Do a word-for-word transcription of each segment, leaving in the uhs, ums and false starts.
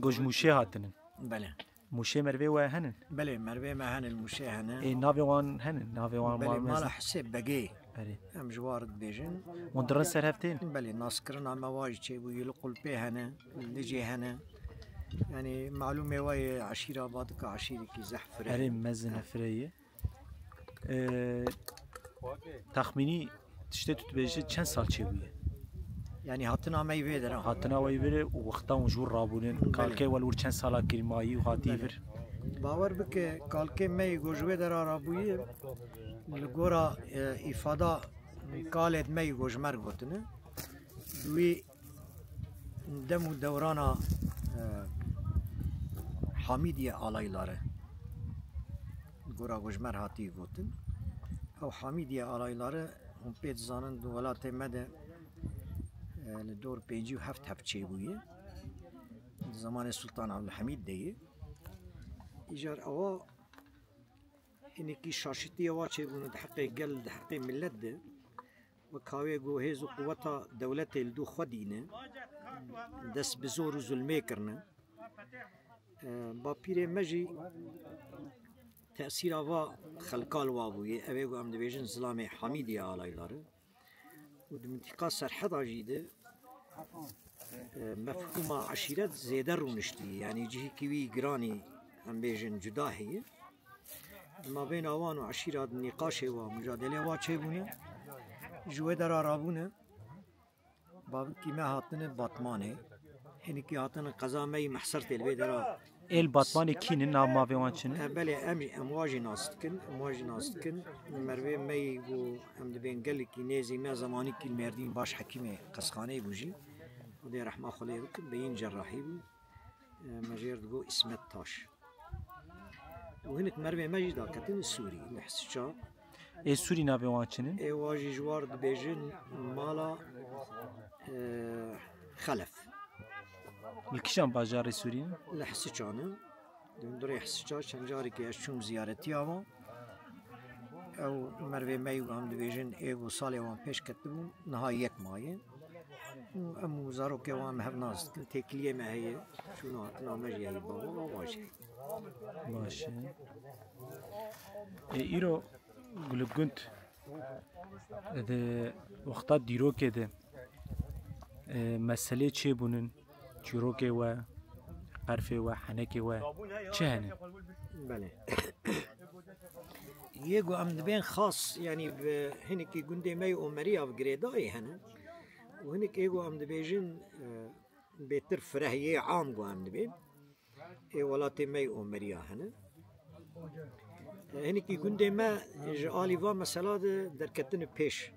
Ku ji Mûşê hatinin. Belê. Mûşê mervê we henin? Belê, mervê me henin, Mûşê hene. Ê, navê wan henin? Navê wan Belê, mala Hesê Begê. Erê. Em ji war dibêjin. Hûn dirin ser hev tên? Belê, naskirina me wa jî çêbû, li Qulpê hene, li Licê hene. Yanî, malûmê wa yê eşîra Badika eşîrekî zehf fireh. Erê, mezin e, fireh ye. Ee, Texmînî tiştê tu dibêjî çend sal çêbûye? Yanî hatina me yî vê dera. Hatina we yî vê derê û wexta hûn ji wir rabûnin, Belê. Kalkê we li wir çend sala kirî mayî û hatî Belê. Vir? Bawer bike, kalkê me yî ku ji wê dera rabûye, li gora, e, îfada kalê me yî ku ji me re gotine. Wî dem û dewrana, e, Hamîdiye Alayları. Gora ku ji me re hatî gotin. Ew Hamîdiye Alayları, hûn pê dizanin, di welatê me de, e, li dor pêncî û heft heb çêbûye. Di zamanê Sultan Abdulhamîd de ye. Îcar ewa hinekî şaşîtiye wa çêbûne di heqê gel, di heqê millet de. Wek hawê ku hêz û quweta dewletê li dû xwe dîne, dest bi zor û zulmê kirine. E, bapîrê me jî tesîra va xelka li wa bûye. Ev ê ku em dibêjin zilamê Hamîdiye Alayları. Û di mintîqa Serheda jî de, e, mefhûma eşîret zêde rûniştî. Yanî cihekî wî giranî, em bêjin, cuda heye. Di mabêna wan û eşîra di nîqaşê wa, mucadelê wa çêbûne, ji wê dera rabûne, bavkî me hatine Batmanê, hinekî hatine qeza me yî Mehsertê li vê dera. Êl Batmanê kî ne, nav mavê wan çi ne? E, belê, em jî, em wa jî nas dikin, em wa jî nas dikin. Mervê me yî ku em dibên gelekî nêzî me, zemanîkî li Mêrdîn baş hekîmê qesxaneyê bû jî. Xwedê rehma xwe lê bikin, beyîn cerrahî bû. E, me jê re digot Îsmet Taş. Û hinek mervê me jî daketin Sûrî, li Hisiça. Ê Sûrî navê wan çi ne? Ê wa jî ji war dibêjin mala, e, Xelef. Li kîjan bajarê Sûrî ne? Li Hisiça ne. Di hundirê Hisiça çend carekê ez çûm ziyaretiya wan. Ew mervê me yî, em dibêjin, ê ku salê wan pêş ketibûn, niha yek maye. Û em û zarokê wan em hev nas dikin. Têkiliyê me heye. Çûna hatina me jî heye. Baba, baba jî heye. Baş e. Ê, îro li gund di wexta dîrokê de, e, meselê çêbûnin, çîrokê we, qerfê we, henekê we çi hene? Belê. Yê ku em dibên xas, yanî bi hinekî gundê me yê Omeriya bi girêdayî hene. Û hinek ê ku em dibêjin, e, bêtir fireh yê am ku em dibên. Ê welatê me yê Omeriya hene. E, hinekî gundê me ji alî va mesela de derketine pêş.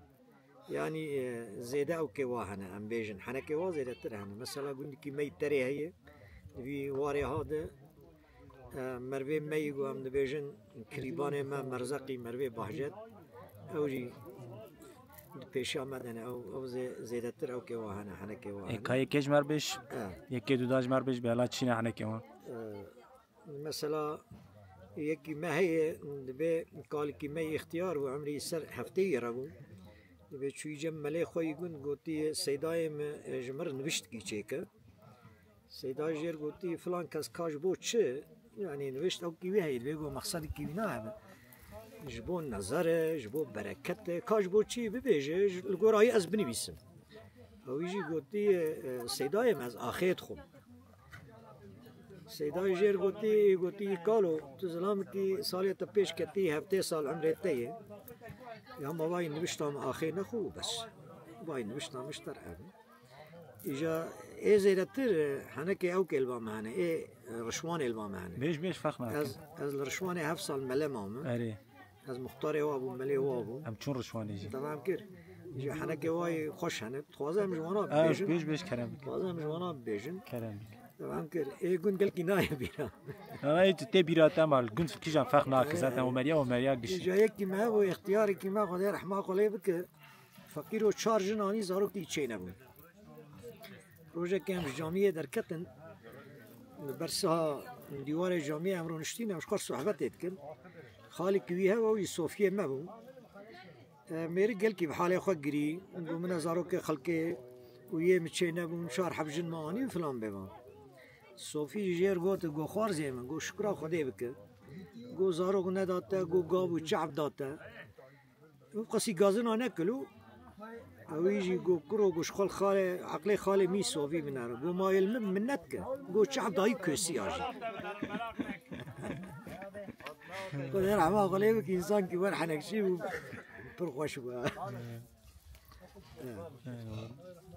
Yanî, e, zêde ewkê wa hene, em bêjin. Henekê wa zêdetir hene. Mesela gundekî me yî Terê heye. Di vî warê ha de, e, mervê me yî ku em dibêjin kirîbanê me Merzeqî, mervê Bahcet. Ew jî di pêşiya me de ne, ew, ew zê-, zêdetir ewkê wa hene, henekê wa hene. Ê, ka yekê ji me re bêj, E. yekê duda ji me re bêj, bela çi ne henekê wan? E, mesela, yekî me heye, dibe kalekî me yê ixtiyar bû, emrî ser heftê yê re bû. Dibe çûyî cem melê xwe yî gund, gotî, Seydayê min, e, ji min re niviştikî çêke. Seyda jêr gotî, filan kes ka ji bo çi? Yanî nivişt ew kî wî heye, divê ku mexsedekî wî nahebe. Ji bo nezer e, ji bo bereket e, ka ji bo çi bibêje, ji, li gora wî ez binivîsim. Ew jî gotî, e, Seydayê min, ez axê dixwim. Seydayê jêr gotî, gotî, kalo, tu zilamekî salê te pêş ketî, heftê sal emrê te ye. Ya ma vayî nivişta min axê nexwe û bes. Vayî nivişta min ji te re ev e. Îja ê zêdetir, e, henekê ew kê li ba me hene, ê, e, rişwanê li ba me hene. Bêj, bêj, ferq nake. Ez, ez li rişwanê heft sal mele mame. Erê. Ez muxtarê wa bûm, melê wa bûm. Em çûn rişwanê jî. Temam kir. Îja henekê wa yê xweş hene. Dixwaze em ji wana Ew, bibêjin. bêj, bêj, kerem bike. Dixwaze em ji wana bibêjin. Kerem bike. Temam kir. Ê gund gelkî nayê bîra. Na, na, ê tu tê bîra te mal. Gund kîjan ferq nake. Zaten Omeriya, Omeriya gişt. Îja yekî me hebû, ixtiyarêkî me, Xwedê rehma xwe lê bike. Feqîr û çar jin anî, zarokî çênebûn. Rojekê em ji camiyê derketin, li ber siha dîwarê camiyê em rûniştîn, em ji xwe re sohbetê dikin. Xalekî wî hev, ew jî sofiyê me bû. E, mêrik gelkî bi halê xwe girî, got, min e zarokê xelkê û yê min çênebûn, çar heb jin me anî û filan bêvan. Sofî jêr got, got, "Xwarzê min, got, şukra Xwedê bike. Got, zarok neda te, got, gav û çehf da te." Û qasî gazina nekilo. Ewî jî got, "Kuro, got, ji xwe xalê, eqlê xalê mî Sofî binere." Got, "Ma êl min minnet ke." Got, "Çehf dayî kösî ya jî." Xwedê rehma xwe lê bike, însan ki wer henekşî bû. Pir xweş bû.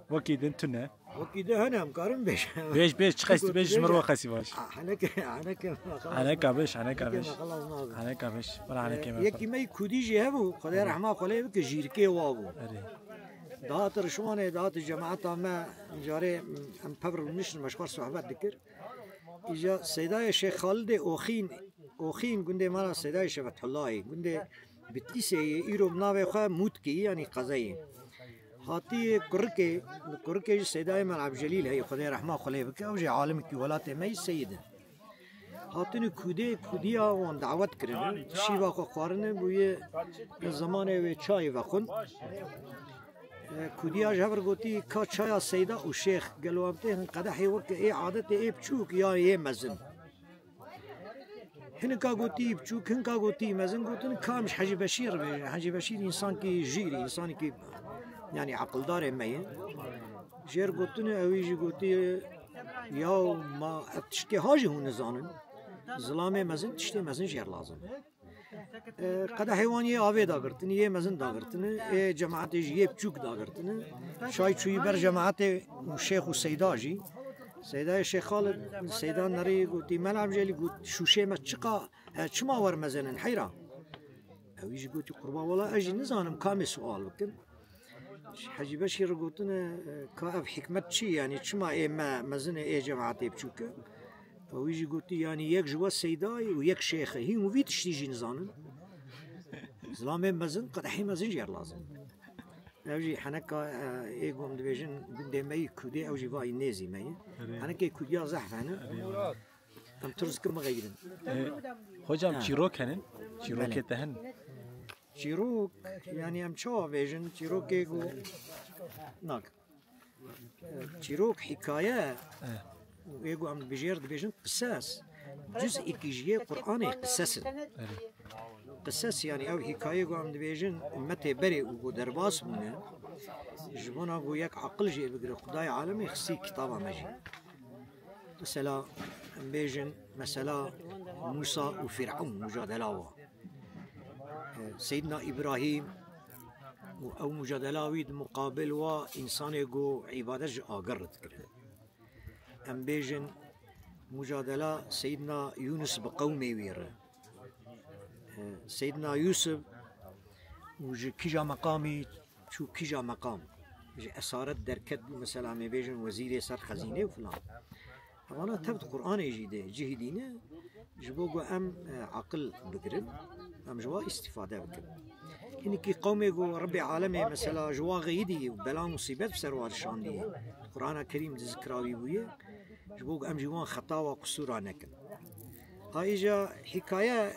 Wekî din tune. Wekî din hene, em karin bêj. Bêj, bêj, çi qesî bêj, ji min re qesî baş. Heneke, heneke. Heneka bêj, heneka bêj. Heneka bêj. Wala heneke me. Yekî me kudî jî hebû, Xwedê rehma xwe lê bike, jîrkê wa bû. Erê. Dihat rişwanê, dihat cemaeta me, carê em pev re niştin, me ji xwe sohbet dikir. Îja Seydayê Şêx Xalidê Oxîn, Oxîn gundê me ra Seydayê Şêx Fethullahê, gundê Bitlîsê yê, îro bi navê xwe Mûtkê, yanî qezeyê. Hatî kurikê, kurikê jî Seydayê me Ebcelîl heye, Xwedê rehma xwe lê bike, ew jî alimekî welatê me yî seyid e. Hatine kûdê, kûdiya wan dawet kirine, şîva xwe xwarine, bûye zemanê wê çayê vexwin. E, kûdiya ji hev re gotî, "Ka çaya Seyda û Şêx, gelo em tê hin qedehê weke ê adetê ê biçûk ya yê mezin?" Hinika gotî biçûk, hinka gotî mezin, gotin, "Ka em ji Hecî Beşîr re bêjin." Hecî Beşîr însankî jîr e, însanekî, yanî, eqildarê me ye. Jêr gotine, ewî jî gotî, "Yaw, ma ev tiştê ha jî hûn nizanin? Zilamê mezin, tiştê mezin jêr lazim." E, qedehê wan yê avê dagirtine, yê mezin dagirtine, ê cemaetê jî yê biçûk dagirtine. Çay çûyî ber cemaetê û şêx û seyda jî. Seydayê Şêx Xalid, Seyda nerî gotî, "Mela Emcelî," got, "şûşê me çiqa, e, çima wer mezenin heyra?" Ewî jî gotî, "Qurban, wela ez jî nizanim kamê sual bikim." Hecî Beşîr re gotine, "Ka ev hikmet çi, yanî çima ê me mezin e, ê cemaetê biçûk e?" Ewî jî gotî, "Yanî yek ji we Seyda ye û yek şêx e. Hîn û vî tiştî jî nizanin. Zilamê mezin, qedehî mezin jêr lazim." Ev jî heneka, e, ê ku em dibêjin gundê me yî kûdê, ew jî vayî nêzî me ye. Erê. Henekê kûdiya zehf hene. Erê. Em tirz kim bixeyirin. E, hocam, çîrok henin? Çîrokê te henin? Çîrok, yanî em çawa bêjin? Çîrokê ku nak. Çîrok, hîkaye, ê ku em dibijêr dibêjin qisas. Cuz'ekî ji yê Qur'anê qisas in. Erê. Qisas, yanî ew hîkaye ku em dibêjin, ummetê berê û ku derbas bûne, ji bona ku yek aqil jê bigire, Xwedayê alemê xistî kitaba me jî. Mesela, em bêjin, mesela Mûsa û Fîr'ewn, mucadela wa. E, Seydina Îbrahîm û ew mucadela wî di muqabil wa însanê ku îbadet ji agir re dikir. Em bêjin, mucadela Seydina Yûnis bi qewmê wî re. E, Seydina Yûsif û ji kîja meqamî çû kîja meqam. Ji esaret derket bû, mesela, em ê bêjin wezîrê ser xezînê û filan. Evana tev di Qur'anê jî de cihî dîne, ji bo ku em, e, aqil bigirin, em ji wa îstîfade bikin. Hinekî qewmê ku Rebbê alemê, mesela, ji wa xeyidî û bela musîbet bi ser wa dişandiye, Qur'ana Kerîm di zikra wî bûye, ji bo ku em ji wan xeta wa qisûra nekin. A îja hîkaye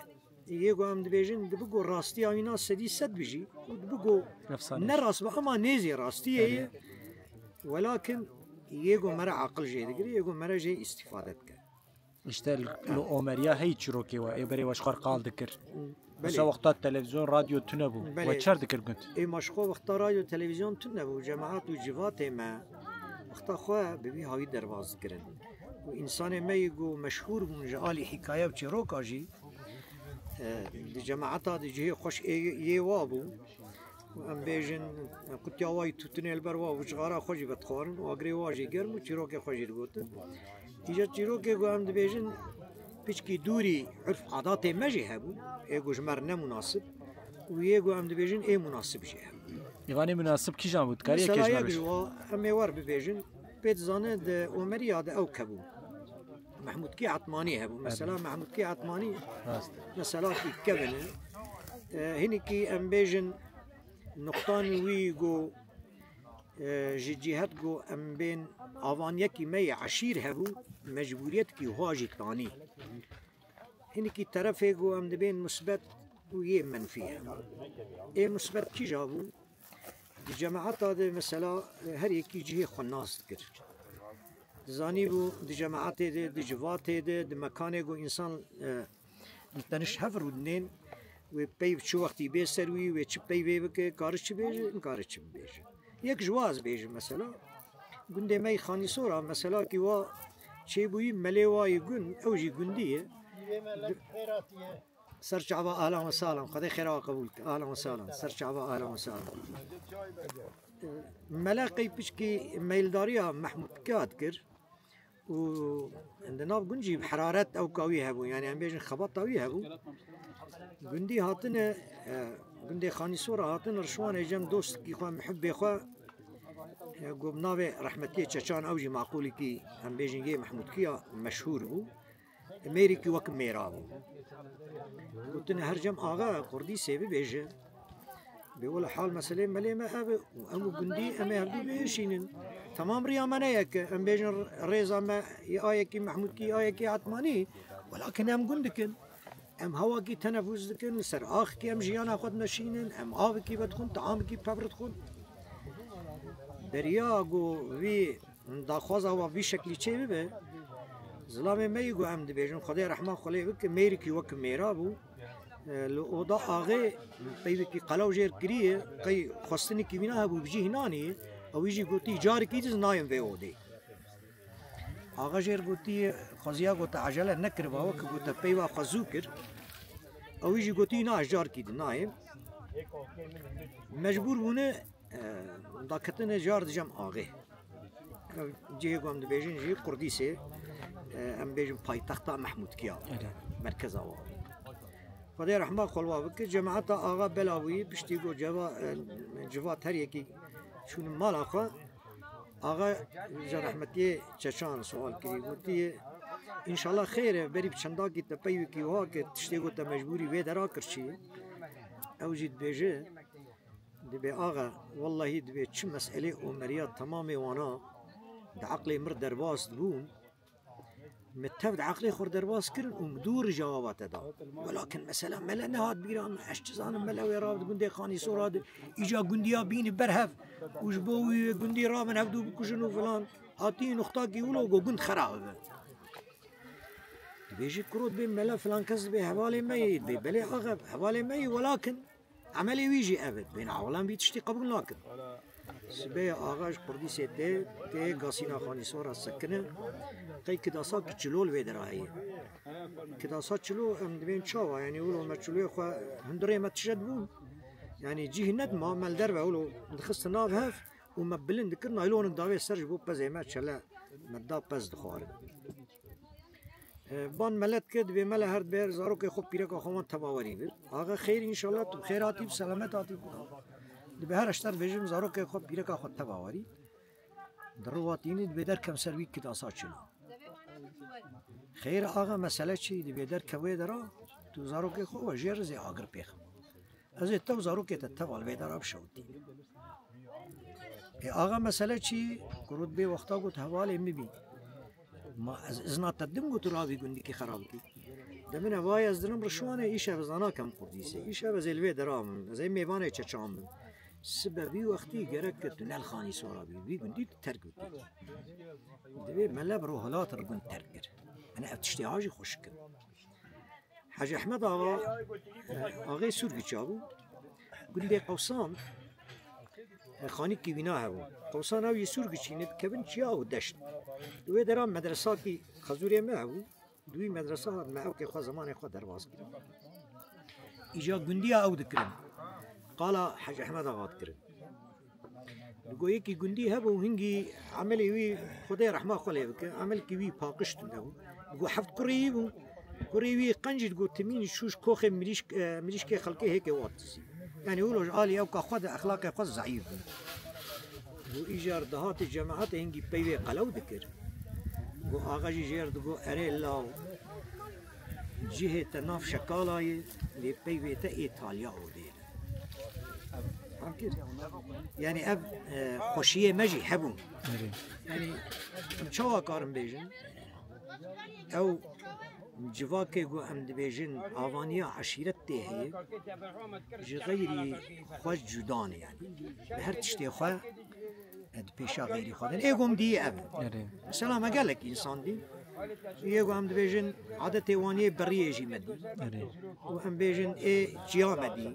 Yê ku em dibêjin, dibi ku rastiya wî na sedî sed bijî û dibi ku ne rast be, ama nêzî rastiyê ye. Welakin yê ku mere aqil jê digire, yê ku mere jê îstîfade dike. İşte li Omeriya hey çîrokê we, ê berê we ji xwe re qal dikir. Mesela wexta televîzyon, radyo tune bû. Belê. We çer dikir gund? Ê ma ji xwe wexta radyo, televîzyon tune bû, cemaat û civatê me wexta xwe bi vî hawî derbas dikirin. Û însanê me yê ku meşhûr bûn ji alî hîkaye û çîroka jî, E, di cemaeta de cihê xweş ê, yê wa bû. Û em bêjin, qutiya wa yî tûtinê li ber wa bû, cixara xwe jî vedixwarin û agirê wa jî germ û çîrokê xwe jî digotin. Îca çîrokê ku em dibêjin, piçkî dûrî urf adatê me jî hebû, ê ku ji me re ne munasib û yê ku em dibêjin ê munasib jî hebû. Îvanê munasib kîjan bû? Dikarî yekê ji me re bêjî? Mesela yek ji wa, em ê wer bibêjin, pê dizane di Omeriya de ew kebû. Mehmûdkî Etmanî hebû. Mesela Mehmûdkî Etmanî, rast, mesela kî kevin e. E, hinekî em bêjin nuqtanî wî ku, e, ji cîhet ku em bên avan yekî me yê eşîr hebû, mecbûriyetkî hwa jî tanî. Hinekî terefê ku em dibên musbet û yê menfî hebû. Ê musbet kîja bû? Di cemaeta de mesela, e, her yekî cihê xwe nas dikir. Dizanîbû di cemaetê de, di civatê de, di mekanê ku însan, e, teniş hev rûdinên, wê peyv çi wextî bê ser wî, wê çi peyvê bike, kare çi bêje, nikare çi bibêje. Yek ji wa ez bêjim mesela, gundê me yî Xanîsora, mesela kî wa çêbûyî melê wa yî gund, ew jî gundî ye. Ser çava, ahlan ve sahlan. Xwedê xêra we qebûl ke. Ahlan ve sahlan. Ser çava, ahlan ve sahlan. Mele qey piçkî meyldariya Mehmûdkiya dikir û di nav gund jî heraret ewka wî hebû. Yanî em bêjin xebata wî hebû. Gundî hatine, e, gundê Xanîsora hatine Rişwanê cem dostkî xwe, mihibbê xwe, e, ku bi navê rehmetiyê Çeçan ew jî maqûlîkî em bêjin yê Mehmûdkiya meşhûr bû. Mêrikî wek mêra bû. Gotine her cem axa Qurdîsê bibêje. Bê wele hal meselê melê me ev e û em û gundî em ê hevdû bihişînin. Temam riya me ne yek e. Em bêjin rêza me yê ayekî Mehmûdkî, ayekî Etmanî. Welakin em gund dikin. Em hewakî tenefûs dikin, li ser axikî em jiyana xwe dimeşînin, em avekî vedixwin, teamekî pevr dixwin. Beriya ku vî daxwaza wa vî şeklî çê bibe, zilamê me yî ku em dibêjin, Xwedê rehma xwe lê bike, mêrikî wek mêra bû. E, li oda axê peyvekî qelew jêr kiriye, qey xwestinekî wîna hebû bi cîh nanî, ew wî jî gotî, carekî diz nayên vê odê. Axa jêr gotî, xweziya gote, ecele nekiriba we, ki gote peyva xwe zû kir. Ew wî jî gotî, na, ez carekî di nayêm. Mecbûr bûne, e, daketine car di cem axê. Ev cihê ku em dibêjin jî Qurdîsê, e, em bêjin paytexta Mehmûdkiya, Erê. Merkeza wa. Xwedê rehma xwe li wa bike. Cemaeta axa bela bûyî, piştî ku ceva-, e, civat her yekî çûn mala xwe, axa ji rehmetiyê Çeçan sual kirî, gotî, înşallah xêr e, berî bi çendakî te peyvekî wiha ke tiştê ku te mecbûrî vê dera kir çi? Ew jî dibêje, dibê axa, wellahî dibê çi meselê Omeriya temamê wana di eqlê mir derbas dibûn, min tev di eqlê xwe derbas kirin û min dû rija wa te da. Welakin mesela mele nehat bîra min, ez çi zanim mele wê rav di gundê Xanîsora de, îca gundiya bînî ber hev û ji bo wî wê gundî rabin hevdû bikujin û filan. Hatî nuxtakî wilo ku gund xera bibe. Dibêjî kuro dibê mele filan kes dibê hevalê me yê, dibê belê axe hevalê me yê, welakin emelê wî jî ev e. Dibê na, wela em vî tiştî qebûl nakin. Sibê axa ji Qurdîsê tê, tê Gasîna Xanîsora sekine. Qey kidasa ki çilo li vê dera heye. Kidasa çilo em dibên çawa, yanî wilo me çiloyê xwe hundirê me tije dibûn. Yanî cîh nedima me li derve wilo dixistin nav hev û me bilind dikir, naylonik davê ser ji bo pezê me çele me da pez dixwarin. E, ban melet ke dibê mele her dibê zarokê xwe pîreka xwe wan teva werî bir. Axa xêr înşallah tu bi xêr hatî, bi selamet hatî. Dibê her eşter bêjim zarokê xwe pîreka xwe teva werî. Di rivatînî dibê derkem ser wî kidasa çilo. Xêr axa mesele çi? Dibê derke wê dera tu zarokê xwe we jê rizê agir pêxim. Ez ê tev zarokê te teva li vê dera bişewitînim. Ê axa mesele çi? Kuro dibê wexta got hevalê min bî. Ma ez izna te dim got tu ravî gundikî xera bikî. De min e vay ez dinim Rişwanê, îşev ez nakem Qurdîsê. Îşev ez ê li vê dera bim. Ez ê mêvanê Çeçan bim. Sibe vî wextî gerek ke tu ne li Xanîsora bî. Vî gundî tu terk bikî. Divê mele bi rohilat re gund terk kir. Ene ev tiştê ha jî xweşik in. Hecî Ehmed Axa, e, axê Sûrgiça bû. Gundê Qewsan, e, xanîkî wîna hebû. Qewsan ew yê Sûrgiçî ne dikevin çiya û deşt. Di wê dera medresakî xezûrê me hebû. Di wî medresa me ewkê xwe zemanê xwe derbas kirin. Îja gundiya ew dikirin. Qala Hecî Ehmed Axa dikirin. Digo yekî gundî hebû, hingî emelê wî Xwedê rehma xwe lê bike, emelkî wî paqij tune bû. Digo heft kurê wî bû. Kurê wî qencî digo timîn çû ji koxê mirîşk-, e, mirîşkê xelkê hêkê wat dizî. Yanî wilo ji alî ewka xwe de exlaqê xwe zayîf bû. Digo îcar dihatê cemaetê hingî peyvê qelew dikir. Digo axa jî jêr digo erê law. Cihê te nav şekala ye, lê peyvê te ê taliya odê. Fam kir? Yanî ev, e, xweşiyê me jî hebûn. Erê. Yanî em çawa karin bêjin? Ew civakê ku em dibêjin avaniya eşîret tê heye, ji xeyrî xwe cuda ne yanî. Bi her tiştê xwe Di pêşa xeyrî xwe din. Ê ku em dî ev. Erê. Mesela me gelek însan dî. Yê ku em dibêjin adetê wan yê beriyê jî me dî. Erê. Û em bêjin ê ciya me dî.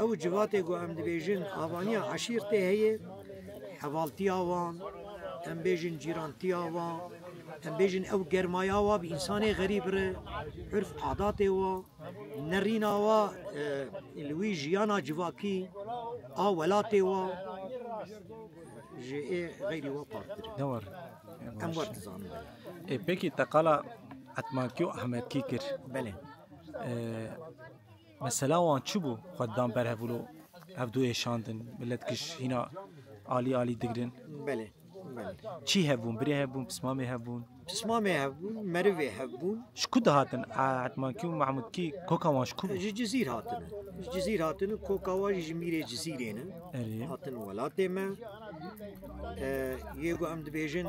Ew civatê ku em dibêjin avaniya eşîrtê heye, hevaltiya wan, em bêjin cîrantiya wan, em bêjin ew germaya wa bi însanê xerîb re, urf adatê wa, nerîna wa, e, li wî jiyana civakî a welatê wa ji ê xeyrî wa partir. Ne war. Em wer dizanin. Ê, pekî te qala Etmankî û Ehmedkî kir. Belê. Ê, mesela wan çi bû? Xwe dan ber hevûlo hevdu êşandin. Millet giş hîna alî alî digirin. Belê. Belê. Çî hebûn? Birê hebûn, pismamê hebûn. Pismamê hebûn, merivê hebûn. Ji ku dihatin? A, Etmankî û Mahmudkî koka wan ji ku bû? Ji Cizîr hatine. Ji Cizîr hatine, koka wan jî ji mîrê Cizîrê ne. Erê. Hatin welatê me. E, yê ku em dibêjin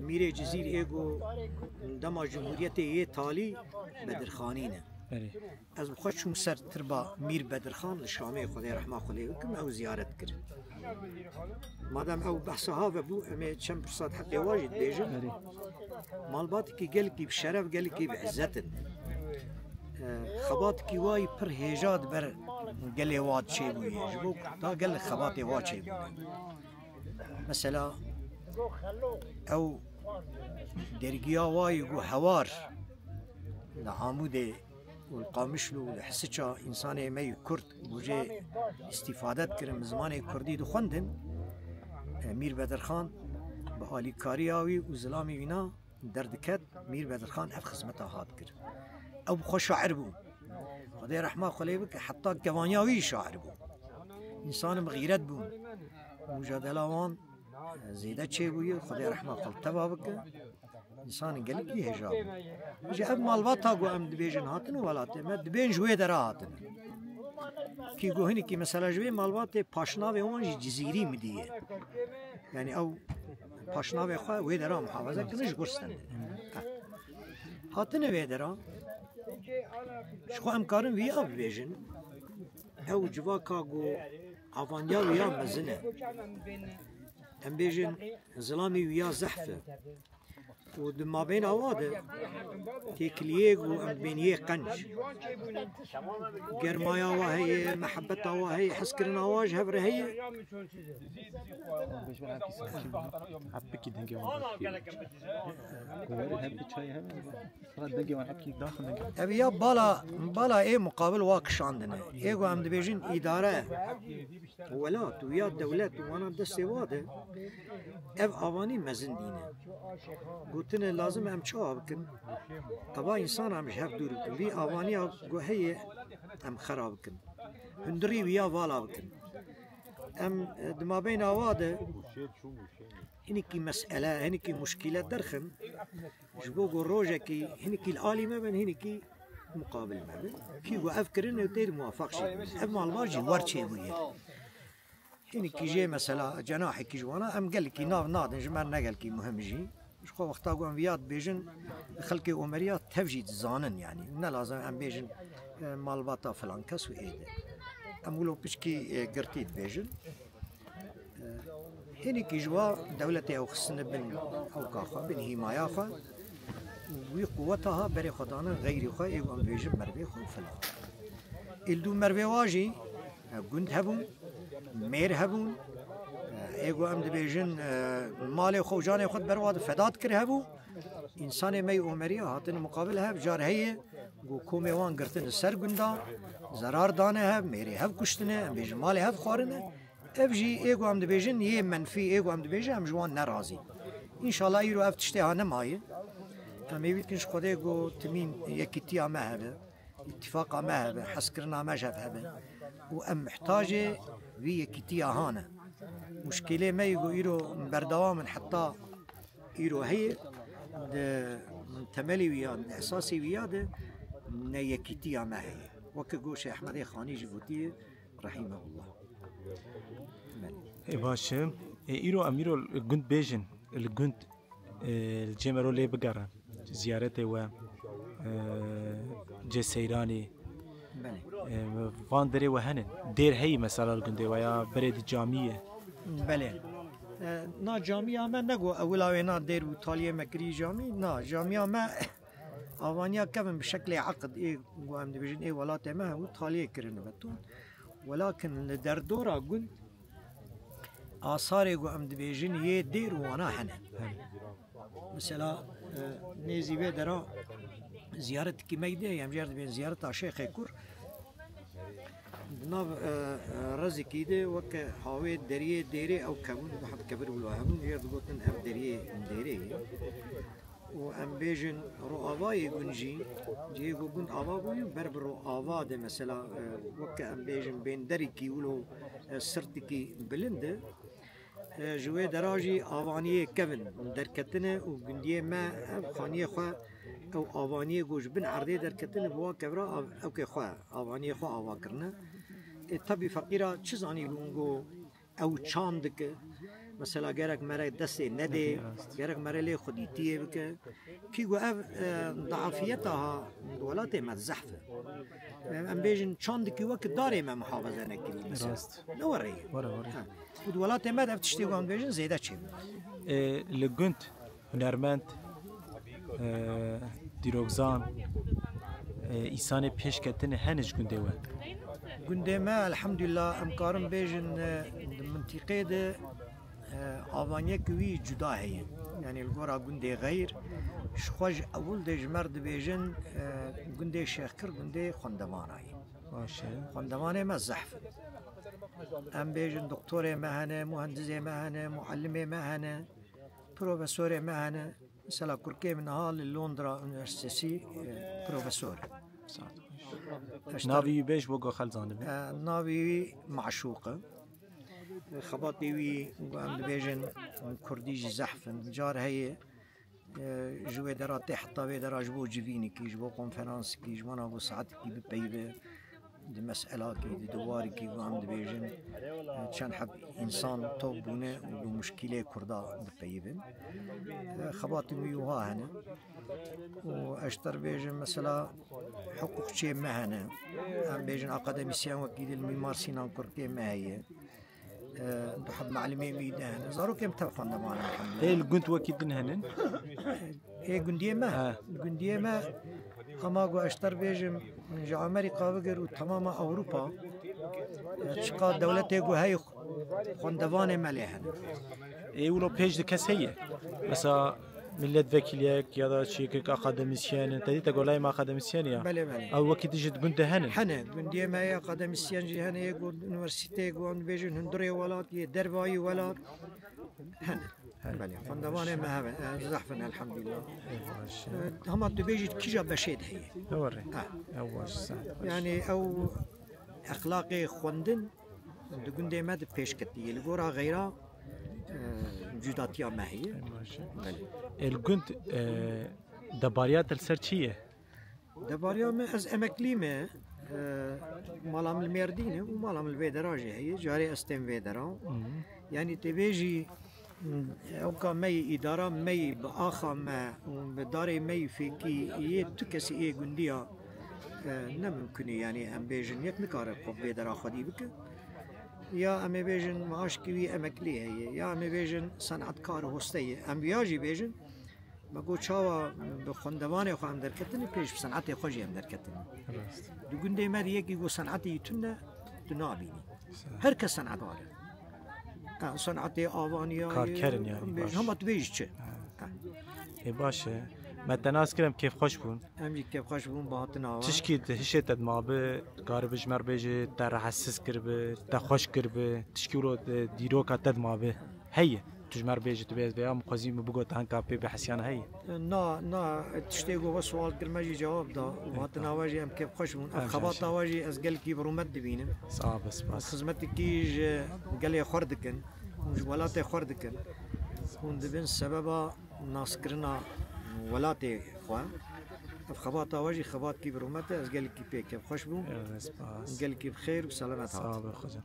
mîrê Cizîr ê ku dema Cumhuriyetê yê talî Bedirxanî ne. Erê. Ez bi xwe çûm ser tirba Mîr Bedirxan li Şamê, Xwedê rehma xwe lê bikim, ew ziyaret kirin. Madem ew behsa have bû, em ê çend pirsat heqê wa jî dibêjin. Erê. Malbatekî gelkî bi şeref, gelkî bi izzet in. E, xebatekî wa yî pir hêja di ber gelê wa çêbûye. Ji bo da gelek xebatê wa çêbûne. Mesela ew dergiya wa yî ku hewar li Amûdê û li Qamişlo û li Hisiça însanê me yî Kurd bûjê îstîfade dikirin, bi zimanê Kurdî dixwendin. E, Mîr Bedirxan bi alîkariya wî û zilamê wîna derdiket, Mîr Bedirxan ev xizmeta hat kir. Ew bi xwe şair bû. Xwedê rehma xwe lê bike, heta kevaniya wî şair bû. Însan bi xîret bûn. Mujadela wan, e, zêde çêbûye, Xwedê rehma xwe li teva bike. Însanên gelekî hêja bûn. Ji ev malbata ku em dibêjin hatin û welatê me, dibên ji wê dera hatine. Kî ku hinekî mesela ji vê malbatê paşnavê wan jî Cizîrî midî ye. Yani ew paşnavê xwe wê dera muhafaza kirin ji gor stendin. Hatine vê dera. Ji xwe em karin viya bibêjin. Ew civaka ku avaniya wî ya mezin e. Em bêjin zilamê wî ya zehf e. Û di mabeyna wa de têkiliyê ku em dibên yê qenc. Germaya wa heye, mehebeta wa heye, hezkirina wa ji hev re heye. Hepikî dengê wan. Hepikî çayê hebe. Dengê wan hepkî daxin dengê. Ev ya bala, bala ê muqabil wa kişandine. Ê ku em dibêjin îdare, welat û ya dewlet û wana destê wa de, ev avanî mezin dîne. Gotine lazim em çawa bikin? Eva însan em ji hev dûr bikin. Vî avaniya ku heye em xera bikin. Hundirî wî ya vala bikin. Em, e, di mabeyna wa de hinekî mesele, hinekî muşkîle derxin. Ji bo ku rojekî hinekî li alî me bin, hinekî muqabil me bin. Kî ku ev kirin, ew tê di muwafaq jî bin. Ev malbat jî wer çêbûye. Hinekî jê mesela cenahekî ji wana em gelekî nav nadin, ji me ne gelekî muhim jî. Ji xwe wexta ku em viya dibêjin, xelkê Omeriya tev jî dizanin yani. Ne lazim em bêjin, e, malbata filan kes û êdî. Em wilo piçkî, e, girtî dibêjin. Hinekî ji wa dewletê ew xistine bin ewka xwe, bin hîmaya xwe. Wî quweta ha berê xwe dane xeyrî xwe, ê ku em dibêjin mervê xwe filan. Ê li dû mervê wa jî, e, gund hebûn, mêr hebûn, e, ê ku em dibêjin, e, malê xwe û canê xwe di ber wa de feda dikir hebû. Însanê me yê Omeriya hatine muqabil hev, car heye ku komê wan girtine ser gunda, zerar dane hev, mêrê hev kuştine, em bêjin malê hev xwarine. Ev jî ê ku em dibêjin yê menfî, ê ku em dibêjin em ji wan nerazî. Înşallah îro ev tiştê ha nemaye. Em ê wî dikin ji Xwedê ku timîn yekîtiya me hebe, îtîfaqa me hebe, hezkirina me ji hev hebe. Û em mihtacê vî yekîtiya ha ne. Muşkilê me yê ku îro berdewam in heta îro heye, di temelê wî ya, di esasê wî ya de ne yekîtiya me heye. Weke ku Şêx Ehmedê Xanî jî gotiye, Rahimehullah. Ê, baş e. Ê, îro em îro li gund bêjin, li gund, ê, li cê me ro lê bigerin. Ziyaretê we, ê, cê seyranê. Belê. Ê, van derê we hene. Dêr heyî mesela li gundê we ya berê di camî ye. Belê. E, na camiya me ne ku ewila wê na dêr û taliyê me kirî camî, na camiya me avaniya kevin bi şeklê eqid ê ku em dibêjin ê welatê me hemû taliyê kirine be tûn. Welakin li derdora gund asarê ku em dibêjin yê dêr û wana hene. Mesela, e, nêzî vê dera ziyaretekî me dê, em jê re dibên ziyareta Şêxê Kur. Di nav, e, e, rezikî de weke hawê deriyê dêrê ew kebûn, bi heb kebir wilo hebûn, jê digotin ev deriyê dêrê ye. Û em bêjin roavayê gund jî, cihê ku gund ava bûyî, ber bi roava de mesela, e, weke em bêjin bênderekî wilo, e, sirtikî bilind e. E, ji wê dera jî avaniyê kevin derketine û gundiyê me ev xaniyê xwe, ew avaniyê ku ji bin erdê derketine bi wa kevra av-, ewkê xwe, avaniyê xwe ava kirine. E, tebî feqîra çi zanî bûn ku ew çand dike? Mesela gerek mere destê nedê, Nedê, rast. Gerek mere lê xwedîtiyê bike. Kî ku ev, e, daafiyeta ha welatê me zehf e. E, em bêjin çandikî wek darê me muhafaza nekirî mesela. Rast. Ne were ye. Were, were. Ha. Û di welatê me de ev tiştê wan bêjin zêde çêbû. E, li gund hunermend, e, dîrokzan, e, îsanê pêşketine hene ji gundê we? Gundê me, elhamdülillah, em karin bêjin, e, di mintîqê de, e, avaniyek wî cuda heye. Yani li gora gundê xeyr, ji xwe ji ewil de ji me re dibêjin, e, gundê Şêxkir, gundê xwendevana ye. Baş e. Xwendevanê me zehf in. Em bêjin doktorê me hene, muhendizê me hene, muallimê me hene, profesorê me hene. Mesela kurkê min niha li Londra Üniversitesi, e, profesor e. Navî wî bêj bo ku xelk zanibe. E, navî wî Maşûq e. Xebatê wî, em dibêjin, kurdî jî zehf in. Car heye, e, ji wê dera tê heta wê dera ji bo civînekî, ji bo konferansekî, ji bona ku saetekî bipeyive, di meselakî, di diwarikî, ku em dibêjin, e, çend heb însan top bûne û bi muşkîlê kurda dipeyivin. E, xebatên wî wiha hene. Û ez ji te re bêjim, mesela, hiqûqçiyê me hene. Em bêjin akademîsyen wekî dî li Mîmar Sînan kurkê me heye. E, du heb melimê wî de hene. Zarokê min tev xwendevan in, elhamdülillah. Ê li gund wekî din henin? Ê gundiyê me? He. Gundiyê me, hema ku ez ji te re bêjim, ji Amerîka bigir û temama Ewropa, e, çiqa dewletê ku heye xwendevanê me lê hene. Ê wilo pêş di kes heye? Mesela milletvekiliyek ya da çiyekek akademîsyen in. Te dî te golayê me akademîsyen ya. Belê, belê. Ew wekî din jî di gund de henin? Hene. Gundiyê me yê akademîsyen jî hene, yê ku unîversîteyê ku em dibêjin hundirê welat, yê dervayî welat. Hene. Hene. Belê. Xwendevanê me heve, e, zehf in, elhamdülillah. Ê, baş e. E, hema tu bêjî kîja beşê de heye. Doğru. Ha. Ew baş e. Yani ew exlaqê xwendin di gundê me de pêş ketî. Li gora xeyra, e, cudatiya me heye. Ê, baş e. Belê. Ê, li gund, e, debariya te li ser çi ye? Debariya me, ez emeklî me, e, mala min li Mêrdîn e û mala min li vê dera jî heye. Carê ez têm vê dera. Hı hı. Yani tê bêjî, ewka me yî, îdara me yî, bi axa me û bi darê me yî fêkî yê tu kesî ê gundiya, e, ne mimkun e, yani em bêjin yek nikare xwe bi vê dera xwedî bike. Ya em ê bêjin maaşkî wî emeklî heye, ya em ê bêjin senetkar hoste ye. Em viya jî bêjin, me got çawa bi xwendevanê xwe em derketinê, pêş bi senetê xwe jî em derketinê. Rast. Di gundê me de yekî ku senetê wî tune, tu nabînî. Sa- Her kes senetkar e. Ha, senetê avaniya Karker in yani, em bêjin, baş. Hema tu bêjî çi? Ha. Ha. Ê, baş e. Me te nas kir, em kêfxweş bûn. Em jî kêfxweş bûn bi hatina we. Tişkî di hişê te dimabi, karibi ji me re bêjî, te rehetsiz kiribi, te xweş kiribi, tişkî wilo, e, dîroka te dimabi. Heye. Tu ji me re bêjî, tu bê ez vêya min xwezî min bigot, hanka pê bihesiyana heye. Na, na, tiştê ku we sual kir me jî cewab da. Û hatina we jî em kêfxweş bûn. Ev xebata we jî ez gelekî bi rûmet dibînim. Sağ be, spas. Xizmetekî ji gelê xwe re dikin. Hûn ji welatê xwe re dikin. Hûn dibin sebeba naskirina welatê xwe. Ev xebata we jî xebatkî bi rûmet e, ez gelekî pê kêfxweş bûm. Ev spas. Gelekî bi xêr û selamet hat. Sağ be, xocam.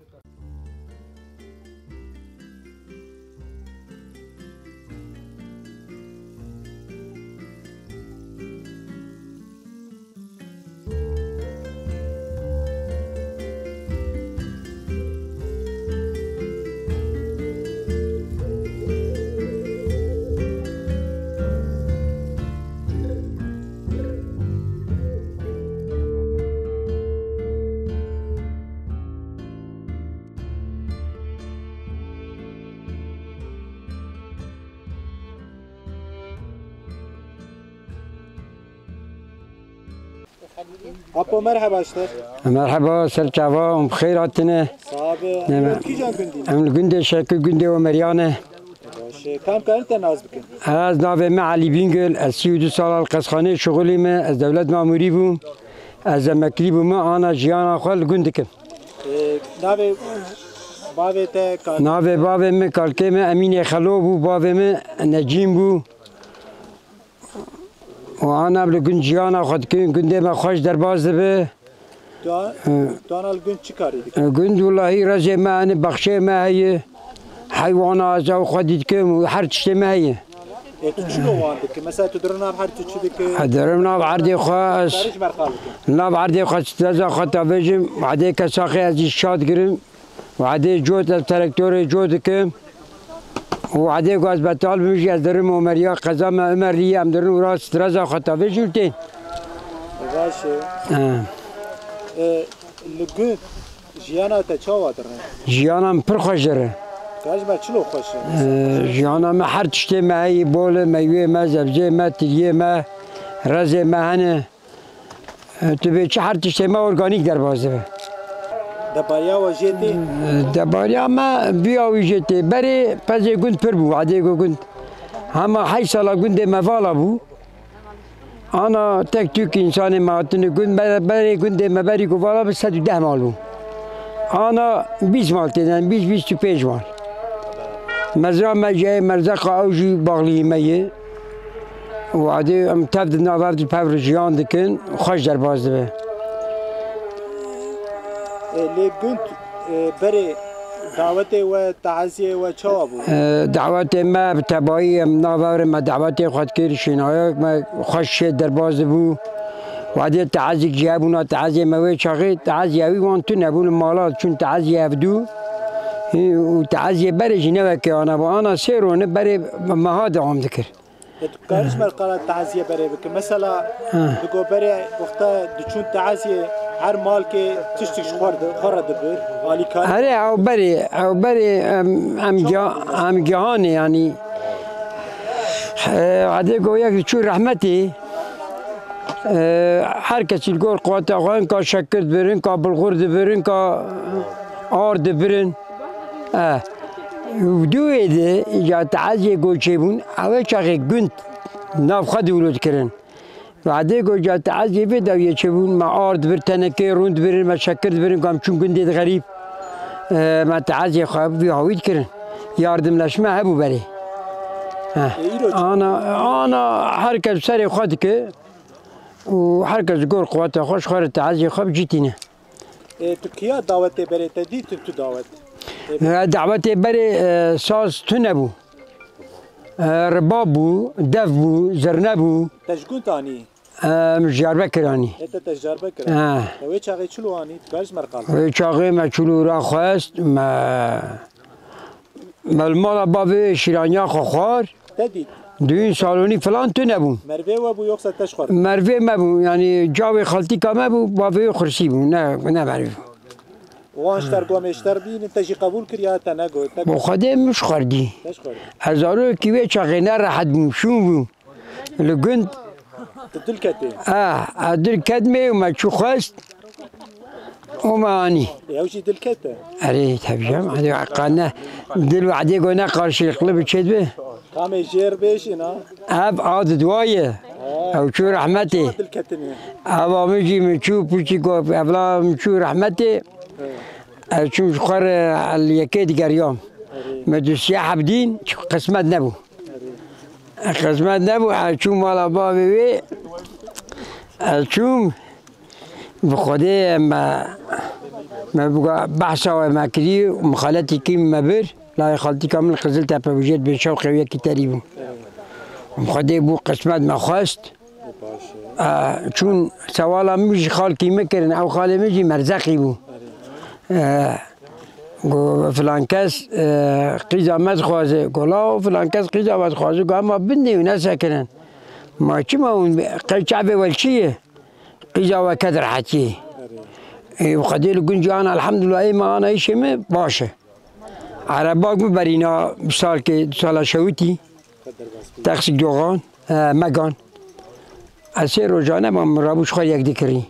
Apo, merheba ji te. Merheba, ser çava, hûn bi xêr hatine. Sabe, Ne me- kîjan gundî? Em li gundê Şekir, gundê Omeriyan e. Baş e. Kam karin te nas bikin? Ez navê me Elî Bîngil, ez sî û du sala li qesxaneyê şixulî me, ez dewlet mamûrî bûm. Ez emeklî bûme, ana jiyana xwe li gund dikim. E, navê bavê te kal- Navê bavê min, kalkê min Emînê Xelo bû, bavê min Necîm bû. Û ana li gund jiyana xwe dikin, gundê me xweş derbas dibe. Tu a-, Hı. tu ana li gund çi karî dikî? E, gund welahi rezê me hene, baxçeyê me heye. Heywana ez ew xwedî dikim û her tiştê me heye. E, tu çilo wan dikî? Mesela tu di nav her tu çi dikî? E, di nav erdê xwe ez, Karî ji me re qal bikin. Nav erdê xwe streza xwe tavêjim, wadê kesaxê ez îşat girim. Wadê cot ez terektorê cot dikim. Û wadê ku ez betal bim jî ez dirim Omeriya qeza me Omerliyê em dirin û rast streza xwe tavêjim tên. Baş e. He. E, li gund jiyana te çawa dire? Jiyana min pir xweş dire. Ka ji me çilo xweş e? E, jiyana me her tiştê me heye, bol e, meyvê me, zebzê me, tiriyê me, rezê me hene. E, tu bê çi her tiştê me organîk derbas dibe. Debariya we jê tê? E, debariya me biya wî jê tê. Berê pezê gund pir bû, wadê ku gund. Hema heyş sala gundê me vala bû. Ana tek tûk însanê me hatine gund, be-, berê gundê me berî ku vala bi sed û deh mal bû. Ana bîst mal têden, bîst, bîst û pênc mal. Mezra me jê ye, merzeqa ew jî baxliyî me ye. Û wadê em tev di nav hev di pev re jiyan dikin, xweş derbas dibe. E, lê gund, e, berê dawetê we, teeziyê we çawa bû? E, dawetê me bi tebayî em nav hev re me dawetê xwe dikir, şênayek me xweş şê derbas dibû. Wadê teezîk jî hebûna, teeziyê me wê çaxê, teeziya wî wan tune bûn, mala çûn teeziyê hevdû. Û teeziyê berê jî ne wekê ana bû. Ana sê rone berê meha dewam dikir. E, tu karî ji me re qala teziye berê bike. Mesela, Ha. digo berê wexta diçûn teziyê her malkê tiştik ji xwe re di-, xwe re dibir, alîkarî. Erê, ew berê, ew berê, em, em giha-, em gihanê, yanî, e, edê go yek diçû rehmetê, e, her kesî li gor quweta xwe, inka şekir dibirin, inka bulgur dibirin, inka ar dibirin. E, û dû wê de, îca teeziyê goçê bûn, ew ê çaxê gund nav xwe dewlo dikirin. Wadê go ca teeziyê vê dawiyê çêbûn, me ar dibir, tenekê rûn dibirin, me şekir dibirin, gam çûn gundê di xerîb, e, me teeziyê xwe vî hawî dikirin. Yardimleşme hebû berê. Heh. E, îro çi? Ana, ana her kes serê xwe dike û her kes gor quweta xwe ji xwe re teeziyê xwe bi cî tîne. E, tu kiya dawetê berê te dîtin tu dawet? E, dawetê berê, e, saz tune bû. E, ribab bû, dev bû, zirne bû. Te ji gund anî? E, min ji Diyarbekir anî. E, te, te ji Diyarbekir anî. Ha. Te wê çaxê çilo anî? Tu karî ji me re qal? Wê çaxê me çilo raxwest, me, me li mala bavê şîraniya xwe xwar. Te dît? Düğün salonî filan tune bû. Mervê we bû yoksa te ji xwe re? Mervê me bû, yanî cavê xaltîka me bû, bavê wê xursî bû, ne, ne mervê. Wan ji ter gomê ji ter bînin, te jî qebûl kir ya te negot, te Bo Xwedê min ji xwe re dî. Te ji xwe re. Ez zarokekî wê çaxê nerehet bûm, şûn bûm. Li gund. Tu dil ketê? Ah, ez dil ketmê û me çû xwest. Û me anî. Ew jî dil kete? Erê, tabii canım. Hadi qane dil wadê go ne karşılıklı bir şey be. Kamê jêr bêjin ha? Ev a di dua ye. Ha. Ew çû rehmetê. Dil ketinê. Ev a min jî min çû pûçî go evla min çû rehmetê. He. Ez çûm ji xwe re el yekê digeriyam. Erê. Me du siyah hebdîn, çi qismet nebû. Erê. Qismet nebû, ez çûm mala bavê wê. Ez çûm, bi Xwedê me, me biga behsa we me kirî, mixaletî kî me bir, layê xaltîka min Qiziltepe bû, jêr bê şewqê wê yekî terî bû. Bi Xwedê bû qismet me xwest. Baş e. A, çûn sewala min jî xalkî min kirin, ew xalê min jî Merzexî bû. Erê. E, got, filan kes, e, qîza me dixwaze. Got, lawo, filan kes qîza me dixwaze. Got, ema bindê û nesekirin. Ma çima hûn qey çavê we li çi ye? Qîza we ked rehetiyê. Erê. E, bi Xwedê li gund jî ana, elhamdulillah, ê me ana îşê me baş e. Erebak min berîna bi salkê, du sala şewitî. Teksik Dogan, e, Megan. Ez sê rojane mam rabû ji xwe yek dikirî.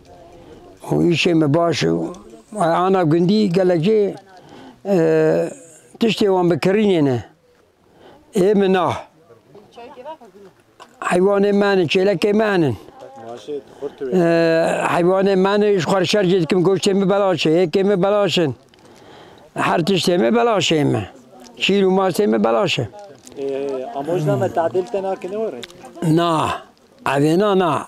û îşê me baş û ana gundî gelek jê, e, tiştê wan bi kirînê ne. Ê min na. Heywanê me ne, çêlekê me ne. Ee, heywanê me ne, ji xwe re şercê dikim, goştê me belaş e, êkê me belaş in. Her tiştê me belaş e me. Şîr û masê me belaş e. Ee, amojna me tadil te nakine were? Na. Evê na, na.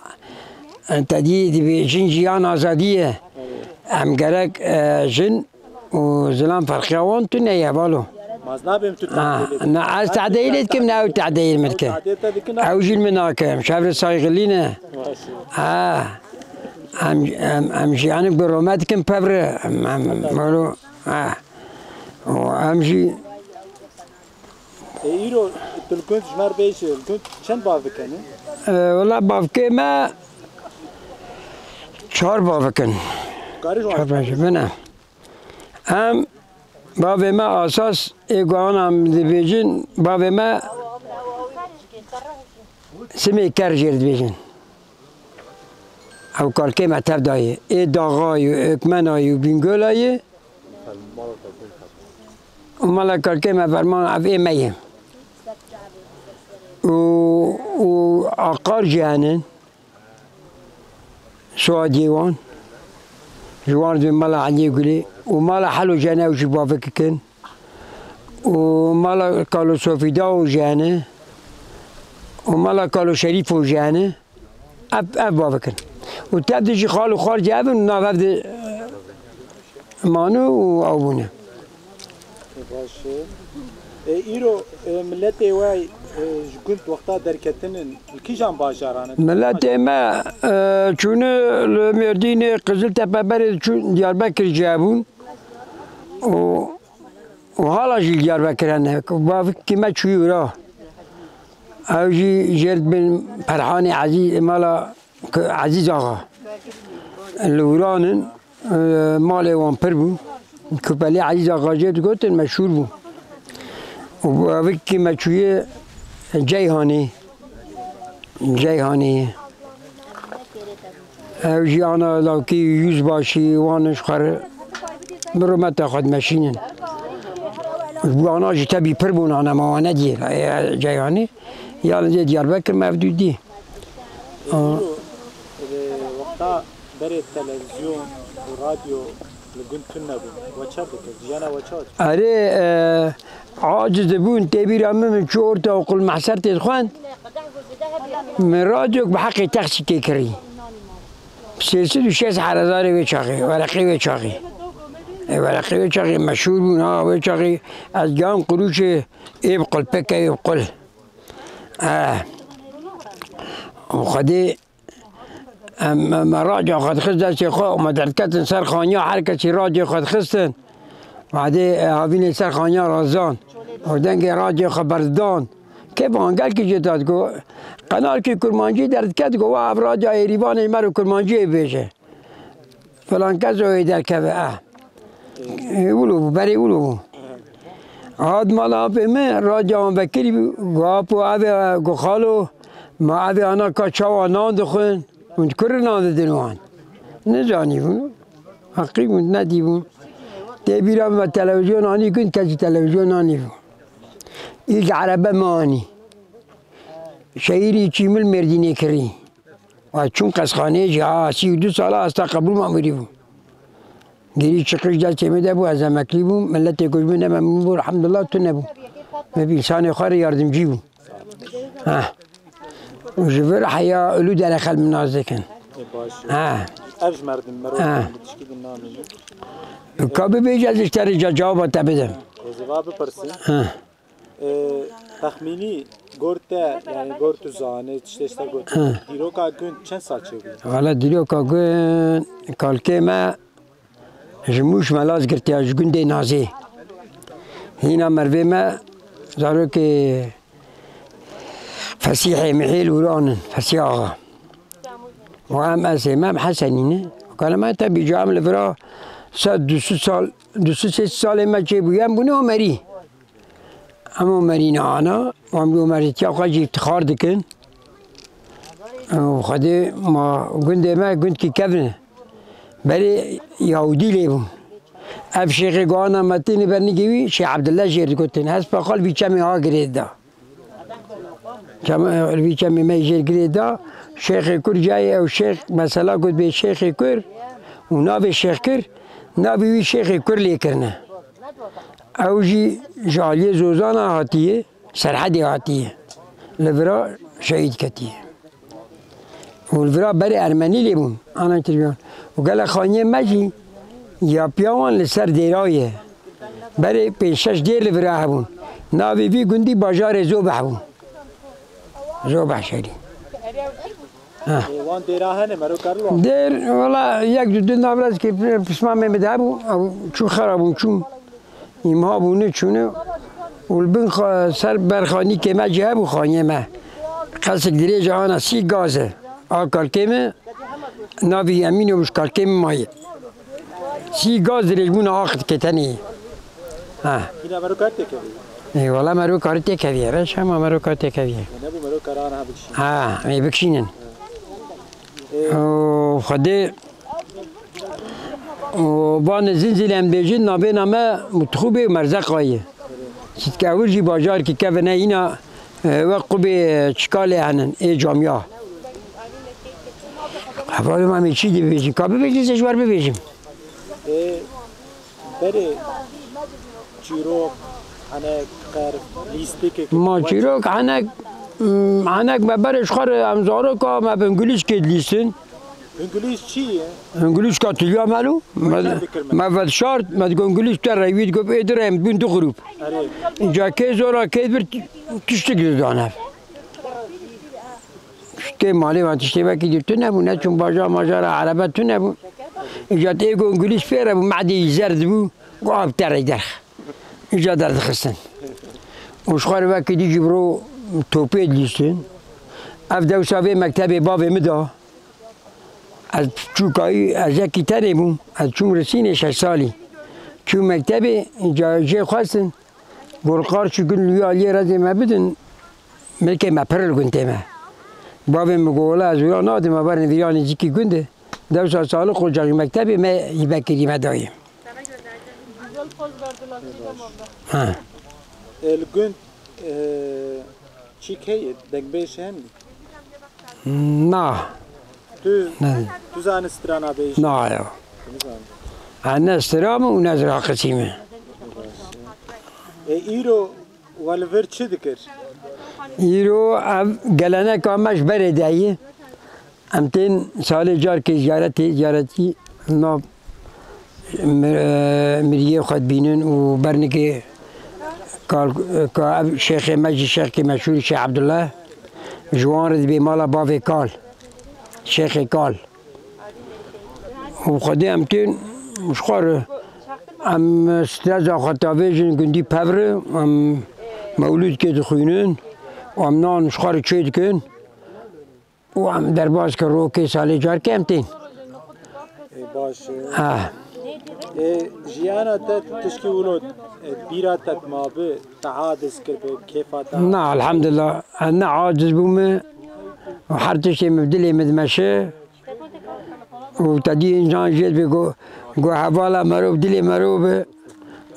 Te dî dibê jin jiyan azadî ye. Em gerek, e, jin û zilam ferqiya wan tune ye, valo. Ma ez nabêm tu Ha, tehdê lê. Na, ez tehdê lê dikim, ne ew tehdê min dike. Tehdê te dikin, Ew jî min nake, em şevre saygilî ne. Baş e. Ha. Em, em, em jiyanik bi rome dikin pevre. Em, em, valo. Ha. Û em jî E, îro tu li gund ji me re bêjî, li gund çend bavik hene? E, wela bavkê me çar bavik in. Karî ji wan Çar bavik min e. Em bavê me asas ê guhana em dibêjin, bavê me simê ker jê dibêjin. Ew kalkê me tev dayê. Ê daxayî û êkmenayî û bîngolayî û mala kalkê me ferman ev ê me ye. Û, û aqar jî hene. Suadiyê wan. Ji wan dibê mala Eliyê Gulê. Û mala Helo jî hene ew jî bavik dikin. Û mala Kalo Sofî Dao jî hene. Û mala Kalo Şerîfo jî hene. Ev, ev bavik in. Û tev de jî xal û xar jî ev in, nav ev de mane û ew bûne. Baş e. E, îro, e, miletê we, e, ji gund wexta derketinin li kîjan bajaran in? Miletê me, e, çûne li Mêrdînê, Qiziltepe berê diçûn Diyarbekir jî hebûn. Û Û hala jî li Diyarbekir hene. Bavikî me çûyî wira. Ew jî jêr dibin Perhanê Ezîz, mala Ezîz Axa. Li Wîran in, e, malê wan pir bû. Kupelê Ezîz Axa jê digotin, meşhûr bû. Û bavikî me çûyî Ceyhanê. Ceyhanê. Ew jî ana lawkî Yüzbaşı wan ji xwe re bi rûmeta xwe dimeşînin. Ji bo ana jî tevî pir bûn, ana me wan nediyê, e, Ceyhanî. Ya li dê Diyarbekir me ev dû dî. Îro, e, wexta berê televîzyon û radyo li gund tune bûn. We çawa dikir? Jiyana we çawa dikir? Erê, e, aciz dibûn, tê bîra min, min çû orta oqul mehser tê dixwend. Min radyok bi heqê texsîkê kirî. Sê sed û şêst herezarê wê çaxê, wereqê wê çaxê. E, wereqê wê çaxê meşhûr bûn, ha, wê çaxê ez giham qurûşê ê bi qul, peke ê bi qul. E. Û Xwedê Em, me radyo xwe dixist destê xwe û me derdiketin ser xaniya, her kesî radyo xwe dixistin. Vadê, e, havînê ser xaniya razan. Û dengê radyo xwe berdan. Kêf an gelkî jê da digo, qenalkî kurmancî derdiket, go, "Wa ev radya Êrîvanê me ro kurmanciyê bêje." Filan kes o ê derkeve, eh. Ê wilo bû, berê wilo bû. Hat mala apê min, radya wan vekirî bû. Go, "Apo, ev e, go, xalo, ma ev e ana ka çawa nan dixwin?" Hûn dikur nan didin wan. Nizanîbûn. Heqî bûn, nedîbûn. Tê bîra me televîzyon anî gund, kesî televîzyon anîbû. Îlk erebe me anî. Şehîrî Çîmil Mêrdînê kirî. Wa çûn qesxaneyê jî, ha, sî û du sala hasta qebûl mamûrî bû. Girî çiqiş destê min de bû, ez emeklî bûm, miletê ku ji min ne memnûn bû, elhamdulillah, tune bû. Me bi însanê xwe re yardimcî bû. Ha. Û ji vir heya Ulû Derexel min nas dikin. E, baş. Ha. Ev ji merdim merov Ha. Tişkî din namînin. Ka bibêje, ez ji te re ca-, cewaba te bidim. Ez ê va bipirsim. Ha. E, texmînî gor te, yani gor tu zanî, tiştê ji te got. Ha. Dîroka gund çend sal çêbû? Wala dîroka gund, kalkê me ji Mûş me laz girtiya, ji gundê Nazê. Hîna mervê me zarokê Fesîhê Mihêl Uran in, Fesîh Axa. Û em ez ê me, em Hesenî ne. Kale me tebî ca em li vira sed du sed sal, du sed sê sed salê me çêbûye, em bûne Omerî. Em Omerî ne ana, em bi Omerîtiya xwe jî îftixar dikin. Û Xwedê ma gundê me gundkî kevn e. Berê Yahûdî lê bûn. Ev şêxê guhana me têne bernigê wî, Şêx Ebdullah jê digotin. Hespa xwe li vî çemê ha girê dida. Çem, li vî çemê me jê girê da. Şêxê Kur cayê ew şêx, mesela got bê Şêxê Kur û navê şêx kir, navê wî Şêxê Kur lê kirine. Ew jî ji aliyê Zozana hatiye, Serhedê hatiye. Li vira şehîd ketiye. Û li vira berê Ermenî lê bûn. Ana kirviyan. Û gelek xaniyê me jî ya piya wan li ser dêra ye. Berê pênc şeş dêr li vira hebûn. Navê vî gundî bajarê Zobeh bû. Zobeh şerî. Ha. Ê, wan dêra hene, mero karilo. Dêr, wala yek du du navrazkê pismamê min de hebû, ew çû xera bûn, çûn. Îmha bûne çûne û li bin xwe ser ber xanîkê me jî hebû xaniyê me. Qesik dirêj e, ana sî gaz e. A kalkê me, navî Emîn û ji kalkê me maye. Sî gaz dirêj bûne ax dike tenê. Ha. Hîna mero kar têkevî. Ê, wala mero kar têkeviye. Reş hema mero kar têkeviye. Ê, nebû mero kar ana ha bikişînin. Ha, ê bikişînin. Ê. Û Xwedê Û van zin zî em bêjin, navêna me Mutxûbê û Merzeqayê. Çitkewir jî bajarkî kevine îna, e, wek qubê, e, çikalê henin, ê camiya. Hevalê me, em ê çi dibêjin? Ka bibêjin, ez ji wer bibêjim. Ê, berê çîrok, henek, qerf, lîstikek. Ma çîrok, henek, mm, henek me berê ji xwe re em zaroka me bi Îngilîzkê dilîstin. Îngilîz çi ye? Îngilîzka tiliya me lo. Me, me vedişart, me digot Îngilîz te re wî digot ê du re em bûn du grûp. Erê. Înca kê zora kê bir tiştik didane. Kê malê van tiştê vekî dî tune bû, ne çûn bajar majara erebe tune bû. Înca tê êgo Îngilîz pê re bû, medê wî zerd bû, got av te re derx. Înca derdixistin. Û ji xwe re vekî dî jî biro topê dilîstin. Ev dewsa vê mektebê bavê min da. Ez çûkayî, ez yekî tenê bûm. Ez çûm risînê şeş salî. Çûm mektebê, ca jê xwestin. Gulqar çi gund li wî aliyê rezê me bidin, milkê me pir li gund tê me. Bavê min got, wela ez wira nadim, me berin vîra nêzîkî gund e. Dewsa salix û cagî mektebê me hîbe kirî me dayê. Ha. E, li gund, e, çîk heye, dengbêj hene? Na. Tu, ne. Tu zanî strana bêjî? Na ya. Tu nizanî. Ha, ne stra min û ne zira qisî min. E, îro we li vir çi dikir? Îro ev geleneka me ji berê de ye. Em tên salê carkê ziyaretê, ziyaretî nav mir-, miriyê xwe dibînin û bernikê kal-, ka ev şêxê me jî, şêxkê meşhûr Şêx Ebdullah, ji wan re dibê mala bavê kal, şêxê kal. Û Xwedê em tên ji xwe re, em streza xwe tavêjin gundî pevre, em mewlûdkê dixwînin û em nan ji xwe re çê dikin. Û em derbas kir rokê salê carkê em tên. Ê, baş e. Ah. Ê, jiyana te tişkî wilo, e, bîra te mabi, te aciz kir bi kêfa te? Na, elhamdulillah. Ez ne aciz bûme. Û her tiştê min dilê min dimeşe. Û te dî însan jê dibê ku, ku hevala merov, dilê merov bi.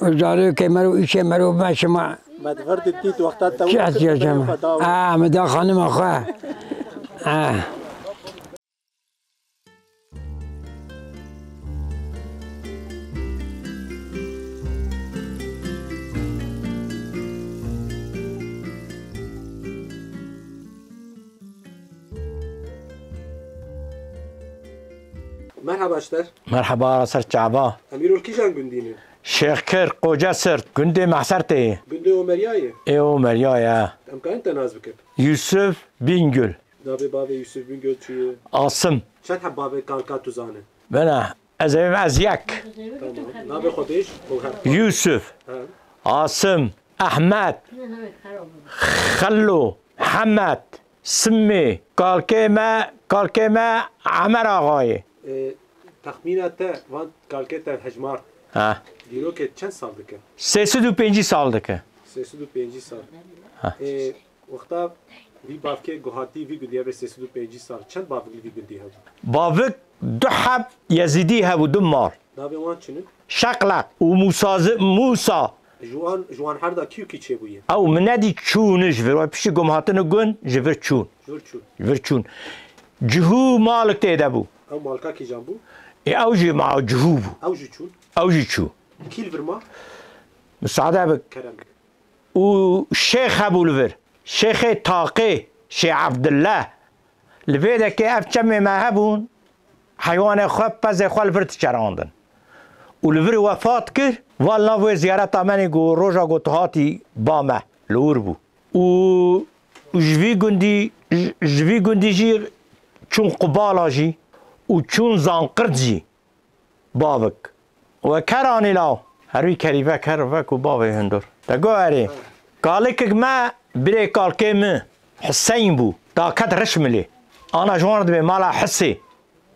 Û zarokê merov, îşê merov bimeşe ma. Me di vir dît wexta te çi wî ehtiyacê me? Ah, min da xanima xwe. Ah. Merhaba ji te re. Merhaba, ser çava. Em îro li kîjan gundî ne? Şêxkir, Qoce Sirt, gundê Mehsertê ye. Gundê Omerya ye? Ê Omerya ye. Em karin te nas bikin? Yusuf Bingöl. Navê bavê Yusuf Bingöl çi ye? Asim. Çend heb bavê kalka tu zane? Bena, ez ê ez yek. Tamam. Navê xwe bêj, xwe her. Yusuf. Ha. Asim. Ehmed. Xello. Hemed. Simê. Kalkê me, kalkê me Emer Axayê. E, texmîna te van kalkê te hejmart. Ha. Dîrokê çend sal dike? Sê sed û pêncî sal dike. Sê sed û pêncî sal. Ha. E, Wexta vî bavkê ku hatî vî gundî, ev ê sê sed û pêncî sal, çend bavik li vî gundî hebû? Bavik Du heb Yezîdî hebû, du mal. Navê wan çi ne? Şeqleq û Mûsa zi-, Mûsa. Ji wan, ji wan her da kî û kî çêbûye? Ew min nedî çûne ji vir. Wê piştî ku em hatine gund, ji vir çûn. Ji vir çûn. Ji vir çûn. Cihû malik tê de bû. Ew malka kîjan bû? Ê, ew jî ma cihû bû. Ew jî çûn. Ew jî çû. Kî li vir ma? Misade bik. Kerem bik. Û şêx hebû li vir. Şêxê Taqê, Şêx Evdille. Li vê dekê ev çemê me hebûn, heywanê xwe, pezê xwe li vir diçerandin. Û li vir wefat kir, va li nav wê ziyareta me nî ku roja ku tu hatî ba me, li wir bû. Û ji vî gundî, ji vî gundî jî çûn Qubala jî û çûn Zanqirt jî. Bavik. We ker anî law. Her wî kerî ve ker ve ku bavê hundur. Te got erê. Kalikik me birê kalkê min Hiseyn bû. Da ket Rişmilê. Ana ji wan dibê mala Hisê.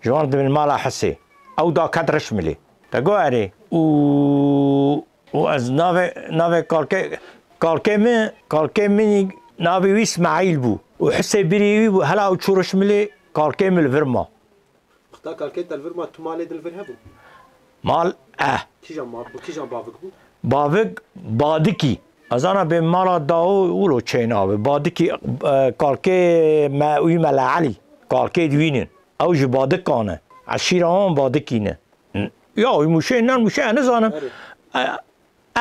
Ji wan dibê mala Hisê. Ew da ket Rişmilê. Te got erê. Û, û ez navê, navê kalkê, kalkê min, kalkê min navê wî Smaîl bû. Û Hisê birê wî bû. Hela ew çû Rişmilê, kalkê min li vir ma. Wexta kalkê te li vir ma, tu malê din li vir hebû? Mal, eh. Kîjan mal bû? Kîjan bavik bû? Bavik, Badikî. Ez ana bê mala dawî wilo çênabe. Badikî, eh, kalkê me, wî Mele Elî. Kalkê di wî nin. Ew ji Badikan e. Eşîra wan Badikî ne. N-, ya, wî Mûşê ne, Mûşê, ez nizanim. Erê. Eh,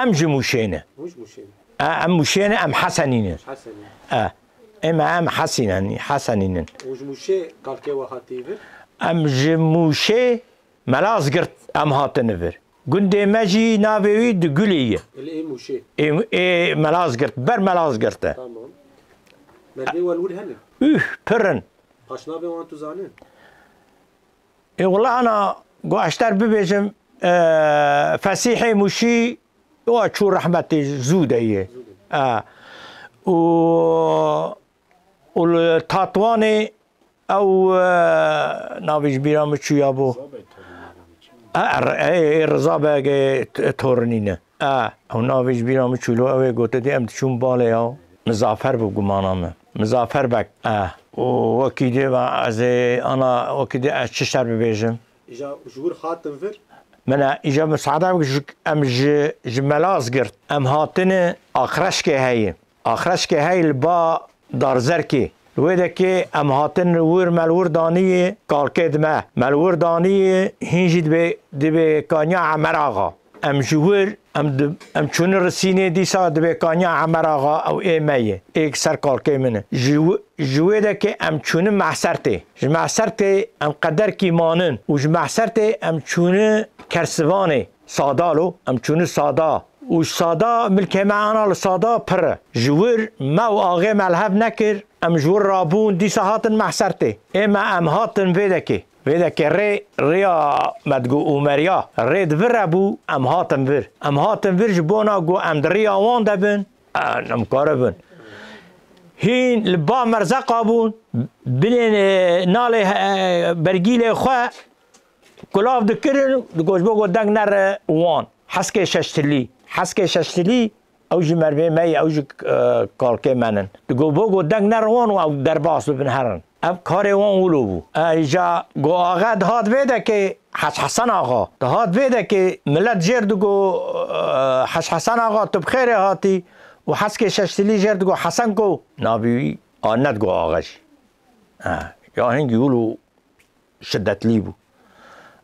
Em ji Mûşê ne. Hûn ji Mûşê ne? E, em Mûşê ne, em Hesenî ne. Hesenî. E, ê me em Hesîn in, Hesenî nin. Û ji Mûşê kalkê we hatî vir? Em ji Mûşê Melazgirt em hatine vir. Gundê me jî navê wî Digulê ye. Li ê Mûşê? Ê, ê Melazgirt, ber Melazgirt e. Tamam. Merivê we li wir hene? Üh, pir in. Paşnavê wan tu zanin? Ê, wela ana, go eşter bibêjim, e, Fesîhê Mûşî, wa çû rehmetê zû de yê. Zû de. E, û, û li Tatwanê ew, e, navê ji bîra min çûya bû. E, e, e, Riza Begê t-, torunî ne. E, ew navê ji bîra min çû, lo ew ê gote dê em diçûn balê ya. Mizafer bi gumana min. Mizafer Beg. E, û wekî dê va ez ê ana wekî dê ez çi şer bibêjim? Îja ji wir hatin vir? Min e, îja misade bik ji, em ji, ji Melazgirt. Em hatine Aqreşkê heye. Aqreşkê heye li ba Darzerkê. Li wê dekê em hatin li wir me li wir daniyê kalkê dime. Me li wir daniyê hîn jî dibê, dibê kanya Emer Axa. Em ji wir, em di-, em çûne Risînê dîsa dibê kanya Emer Axa ew ê me ye. Ê ser kalkê min e. Ji wi-, ji wê dekê em çûne Mehsertê. Ji Mehsertê em qederkî manin û ji Mehsertê em çûne Kersivanê. Sada lo, em çûne Sada. Û Sada, milkê me ana li Sada pir e. Ji wir me û axê me li hev nekir, em ji wir rabûn, dîsa hatin Mehsertê. Ê me em hatin vê dekê. Vê dekê rê, rêya me digo Umeriya. Rê di vir re bû, em hatin vir. Em hatin vir ji bona ku em di rêya wan de bin, e, em karibin. Hîn li ba Merzeqa bûn, binên, e, nalê, e, bergîlê xwe, kulav dikirin, digot, ji bo ku deng nere wan. Heskê Şeştilî. Heskê Şeştilî, ew jî merivê me ye, ew jî, e, kalkê me nin. Digot, bo ku deng nere wan û ew derbas bibin herin. Ev karê wan wilo bû. E, îja go axe dihat vê dekê, Hes Hesen Axa. Dihat vê dekê, milet jêr digo, e, Hes Hesen Axa, tu bi xêrê hatî. Û Heskê Şeştilî jêr digo, Hesenko. Navê wî a nedigo axe jî. E, ya hingî wilo şidetlî bû.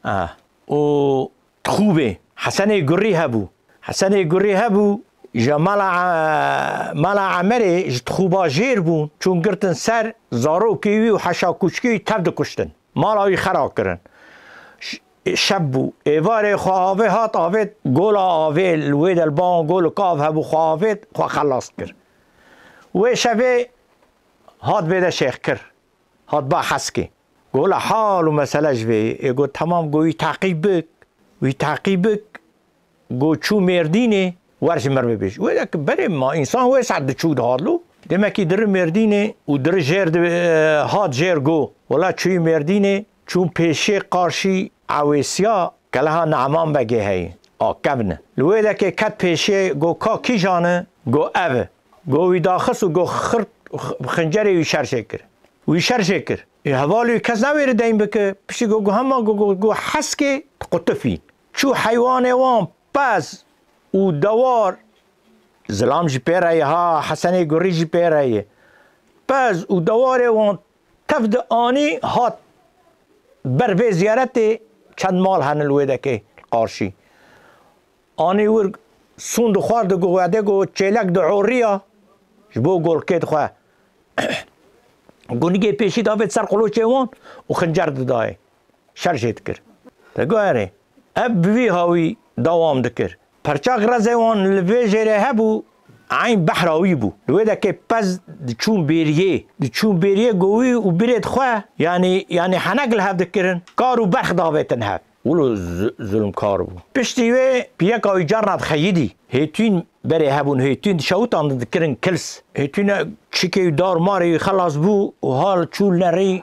Ah, û Tixûbê Hesenê Gurî hebû. Hesenê Gurî hebû, ji mala, mala Emerê ji Tixûba jêr bûn, çûn girtin ser, zarokê wî û heşa kûçkê wî tev dikuştin. Mala wî xera kirin. Ş-, şev bû. Êvarê xwe avê hat, avêt gola avê li wê de li ba wan golik av hebû, xwe avêt, xwe xelas kir. Wê şevê hat vê de şêxkir. Hat ba Heskê. Go la hal û mesele ji vê ye. Ê got, temam, go wî teqîb bik. Wî teqîb bik. Go çû Mêrdînê, wer ji mir bibêj. Wê de ki berê ma, însan wê saet diçû dihat lo. Demekî diri Mêrdînê û diri jêr di, e, hat jêr go. Wela çûyî Mêrdînê, çûn pêşê qarşî Ewêsiya Keleha Ne'man Begê heye. A kevne. Li wê dekê ket pêşê, go ka kîjan e? Go ev e. Go wî daxist û go xir-, xincêrê wî şer jê kir. Wî şer jê kir. Ê hevalê wî kes newêre deyn bike. Piştî got, got hema got, got, got heskê qutifîn. Çû heywanê wan pez û dewar, zilam jî pê re ye ha, Hesenê Gurî jî pê re ye. Pez û dewarê wan tev di anî hat ber vê ziyaretê çend mal hene li wê dekê qarşî. Anî wir sûn dixwardi, got, wedê got çêlek dioriya ji bo golkê dixwe. Gunigê pêşî davêt ser qoloçê wan û xincer didayê. Şer jê dikir. Te got erê. Ev bi vî hawî dewam dikir. Perçak rezê wan li vê jêrê hebû, eyn behra wî bû. Li wê dekê pez diçûn bêriyê. Diçûn bêriyê govî û birêd xwe, yanî, yanî henek li hev dikirin, kar û berx davêtin hev. Wilo zu-, zulmkar bû. Piştî wê pîreka wî carna dixeyidî. Hêtûn berê hebûn, hêtûn dişewitandin dikirin kils. Hêtûne çikê wî dar marê wî xelas bû û hal çû nerî.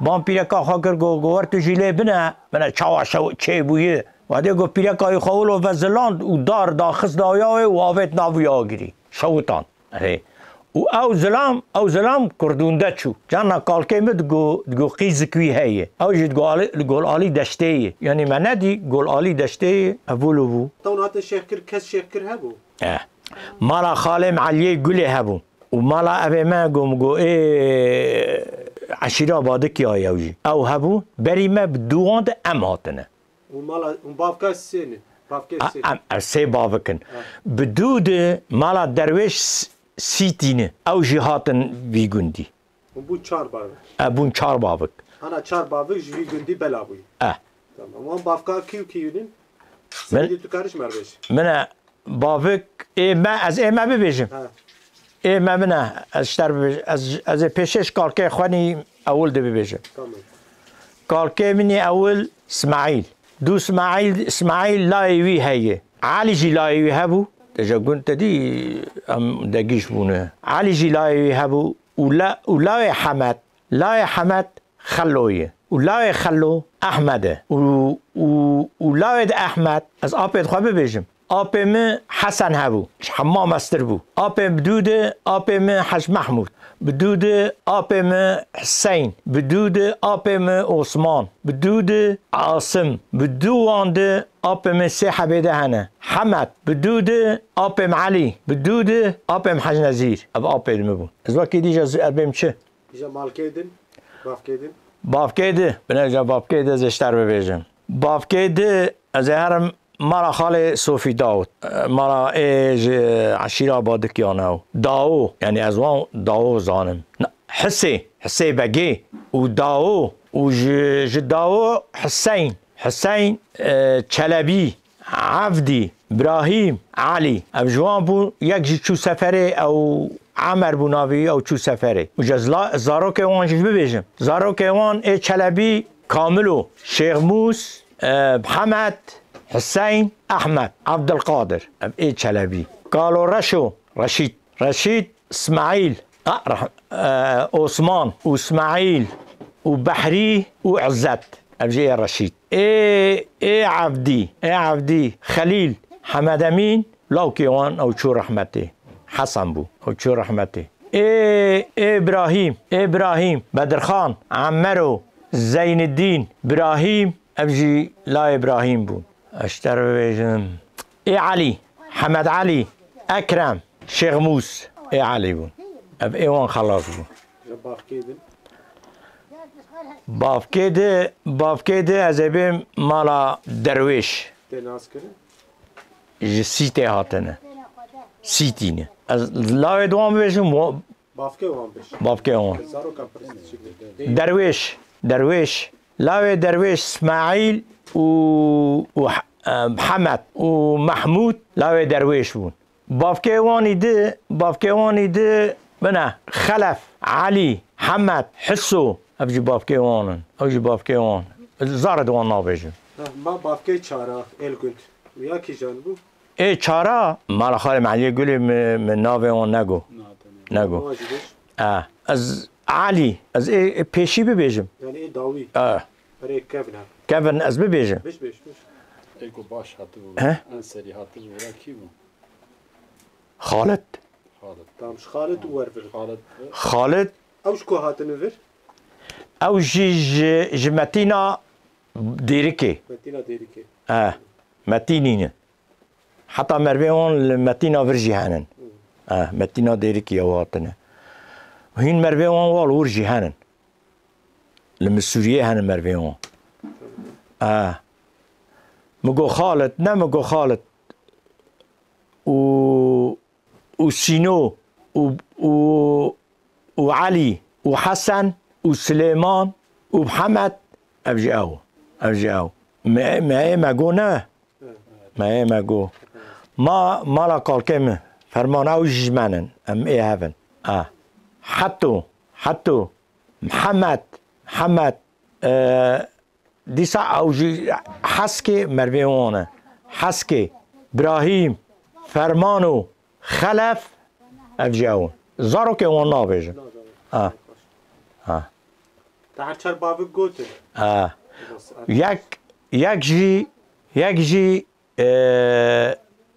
Ban pîreka xwe kir, got, got, wer tu jî lê bine, bine çawa şew çêbûye. Wedê got, pîreka wî xwe wilo veziland û dar daxist dawiya wê û avêt nav wî agirî. Şewitan. Erê. Û ew zilam, ew zilam kurdûnde çû. Carna kalkê min digo, digo qîzik wî heye. Ew jî digo alî, li gol alî deştê ye. Yanî me nedî, gol alî deştê ye. Ev wilo bû. Tewna te şêx kir, kes şêx kir hebû? Eh. Mala xalê me Eliyê Gulê hebû. Û mala evê me go, min go, ê, eşîra Badikya ye ew jî. Ew hebû, berî me bi dûwan de em hatine. Û mala, û bavka sê ne. Bavkê A, sê. Em, ev sê bavik in. Ha. Bi dû de mala derwêş s-, sî tîne. Ew jî hatin vî gundî. Hûn bûn çar bavik. E, bûn çar bavik. Hana çar bavik ji vî gundî bela bûyî. E. Tamam. Wan bavka kî û kî nin? Min Seyîdî tu kariş mer bêj. Min e bavik ê me, ez ê me bibêjim. Ha. Ê me min e, ez ji te re bibêjim. Ez, ez ê pêşê ji kalkê xwenî ewil de bibêjim. Tamam. Kalkê min ê ewil Smaîl. Du Smaîl, Smaîl layê wî heye. Elî jî layê wî hebû. Te ji gund te dî em degîş bûne. Elî jî layê wî hebû. Û la-, û lawê Hemed, lawê Hemed Xelo ye. Û lawê Xelo Ehmed e. Û, û, û lawê de Ehmed, ez apê xwe bibêjim. Apê min Hesen hebû, ji Hemma mestir bû. Apê bi dû de, apê min Hec Mehmûd. Bi dû de, apê min Hiseyn. Bi dû de, apê min Osman. Bi dû de, Asim. Bi dû wan de, apê min sê hebê de hene. Hemed. Bi dû de, apê min Elî. Bi dû de, apê min Hec Nezîr. Ev apê min bûn. Ez wekî dî jî ez, ez bêm çi? Îja malkê din, bavkê din. Bavkê di, bine îja bavkê di ez ê ji te re bibêjim. Bavkê di, ez ê herim mala xalê Sofî Dawud. Mala ê ji eşîra Badikyan ew. Dawo, yanî ez wan Dawo zanim. Na, Hisê, Hisê Begê û Dawo û ji, ji Dawo Hiseyn. Hiseyn, e, Çelebî, Evdî, Birahîm, Elî. Ev ji wan bû, yek jî çû seferê, ew Emer bû navê wî, ew çû seferê. Û ji ez la-, zarokê wan jî bibêjim. Zarokê wan ê Çelebî, Kamilo, Şêxmûs, e, Mihemed, Hiseyn, Ehmed, Evdilqadir. Ev ê Çelebî. Kalo Reşo, Reşîd. Reşîd, Smaîl, a, reh-, e, Osman û Smaîl û Behrî û Izzet. Ev jî ê Reşîd. Ê, ê Evdî, ê Evdî, Xelîl, Hemed Emîn, lawkê wan ew çû rehmetê. Hesen bû, ew çû rehmetê. Ê, ê Birahîm, ê Birahîm, Bedirxan, Emmero, Zeyniddîn, Birahîm, ev jî layê Birahîm bûn. Ez ji te re bibêjim. Ê Elî, Hemed Elî, Ekrem, Şêxmûs, ê Elî bûn. Ev ê wan xelas bû. Ji bavkê din. Bavkê di, bavkê di ez ê bêm mala Derwêş. Tê nas kirin? Ji Sîtê hatine. Sîtî ne. Ez lawê di wan bibêjim, wa-, Bavkê wan bêj. Bavkê wan. Zaroka pirsî çi bû? Derwêş, Derwêş. Lawê Derwêş Smaîl û, û, e, Hemed û Mehmûd lawê Derwêş bûn. Bavkê wanî di, bavkê wanî di bine Xelef, Elî, Hemed, Hiso, ev jî bavkê wan in. Ew jî bavkê wan. Zare di wan nabêjin. Heh, ma bavkê çara, Elgund. Û ya kîjan bû? Ê çara, mala xalê Meliyê Gulê mi, mi navê wan nego. Nego. Wan jî bêj. E, ez Elî, ez ê, ê pêşî bibêjim. Yani ê dawî. E. Erê kevin ha. Kevin ez bibêjim. Bêj, bêj, bêj. Ê ku baş hatibû, He? en serî hatibû, wira kî bû? Xalid. Xalid. Tamam, ji Xalid û wer vir. Xalid. Xalid. Ew ji ku hatine vir? Ew jî ji, ji Metîna Dêrikê. Metîna Dêrikê. E, Metînî ne. Heta mervê wan li Metîna vir jî henin. E, Metîna Dêrikê ew hatine. Hîn mervê wan wa li wir jî henin. Li Misûriyê henin mervê wan. E. Min got Xalid, ne min got Xalid. Û û Sîno û, û, û Elî û Hesen û Silêman û Mihemed, ev jî ew. Ev jî ew. Me, me ê me go ne? Me ê me go. Ma, mala kalkê min. Ferman ew jî ji me nin. Em ê hev in. A. Heto, Heto, Mihemed, Mihemed, e, Dîsa ew jî Heskê mervê wan e. Heskê, Birahîm, Fermano, Xelef, ev jî ew in. Zarokên wan nabêjin. Ha. Ha. Te her çar bavik gotin. Ha. Bas, Yek, yek jî, yek jî, e,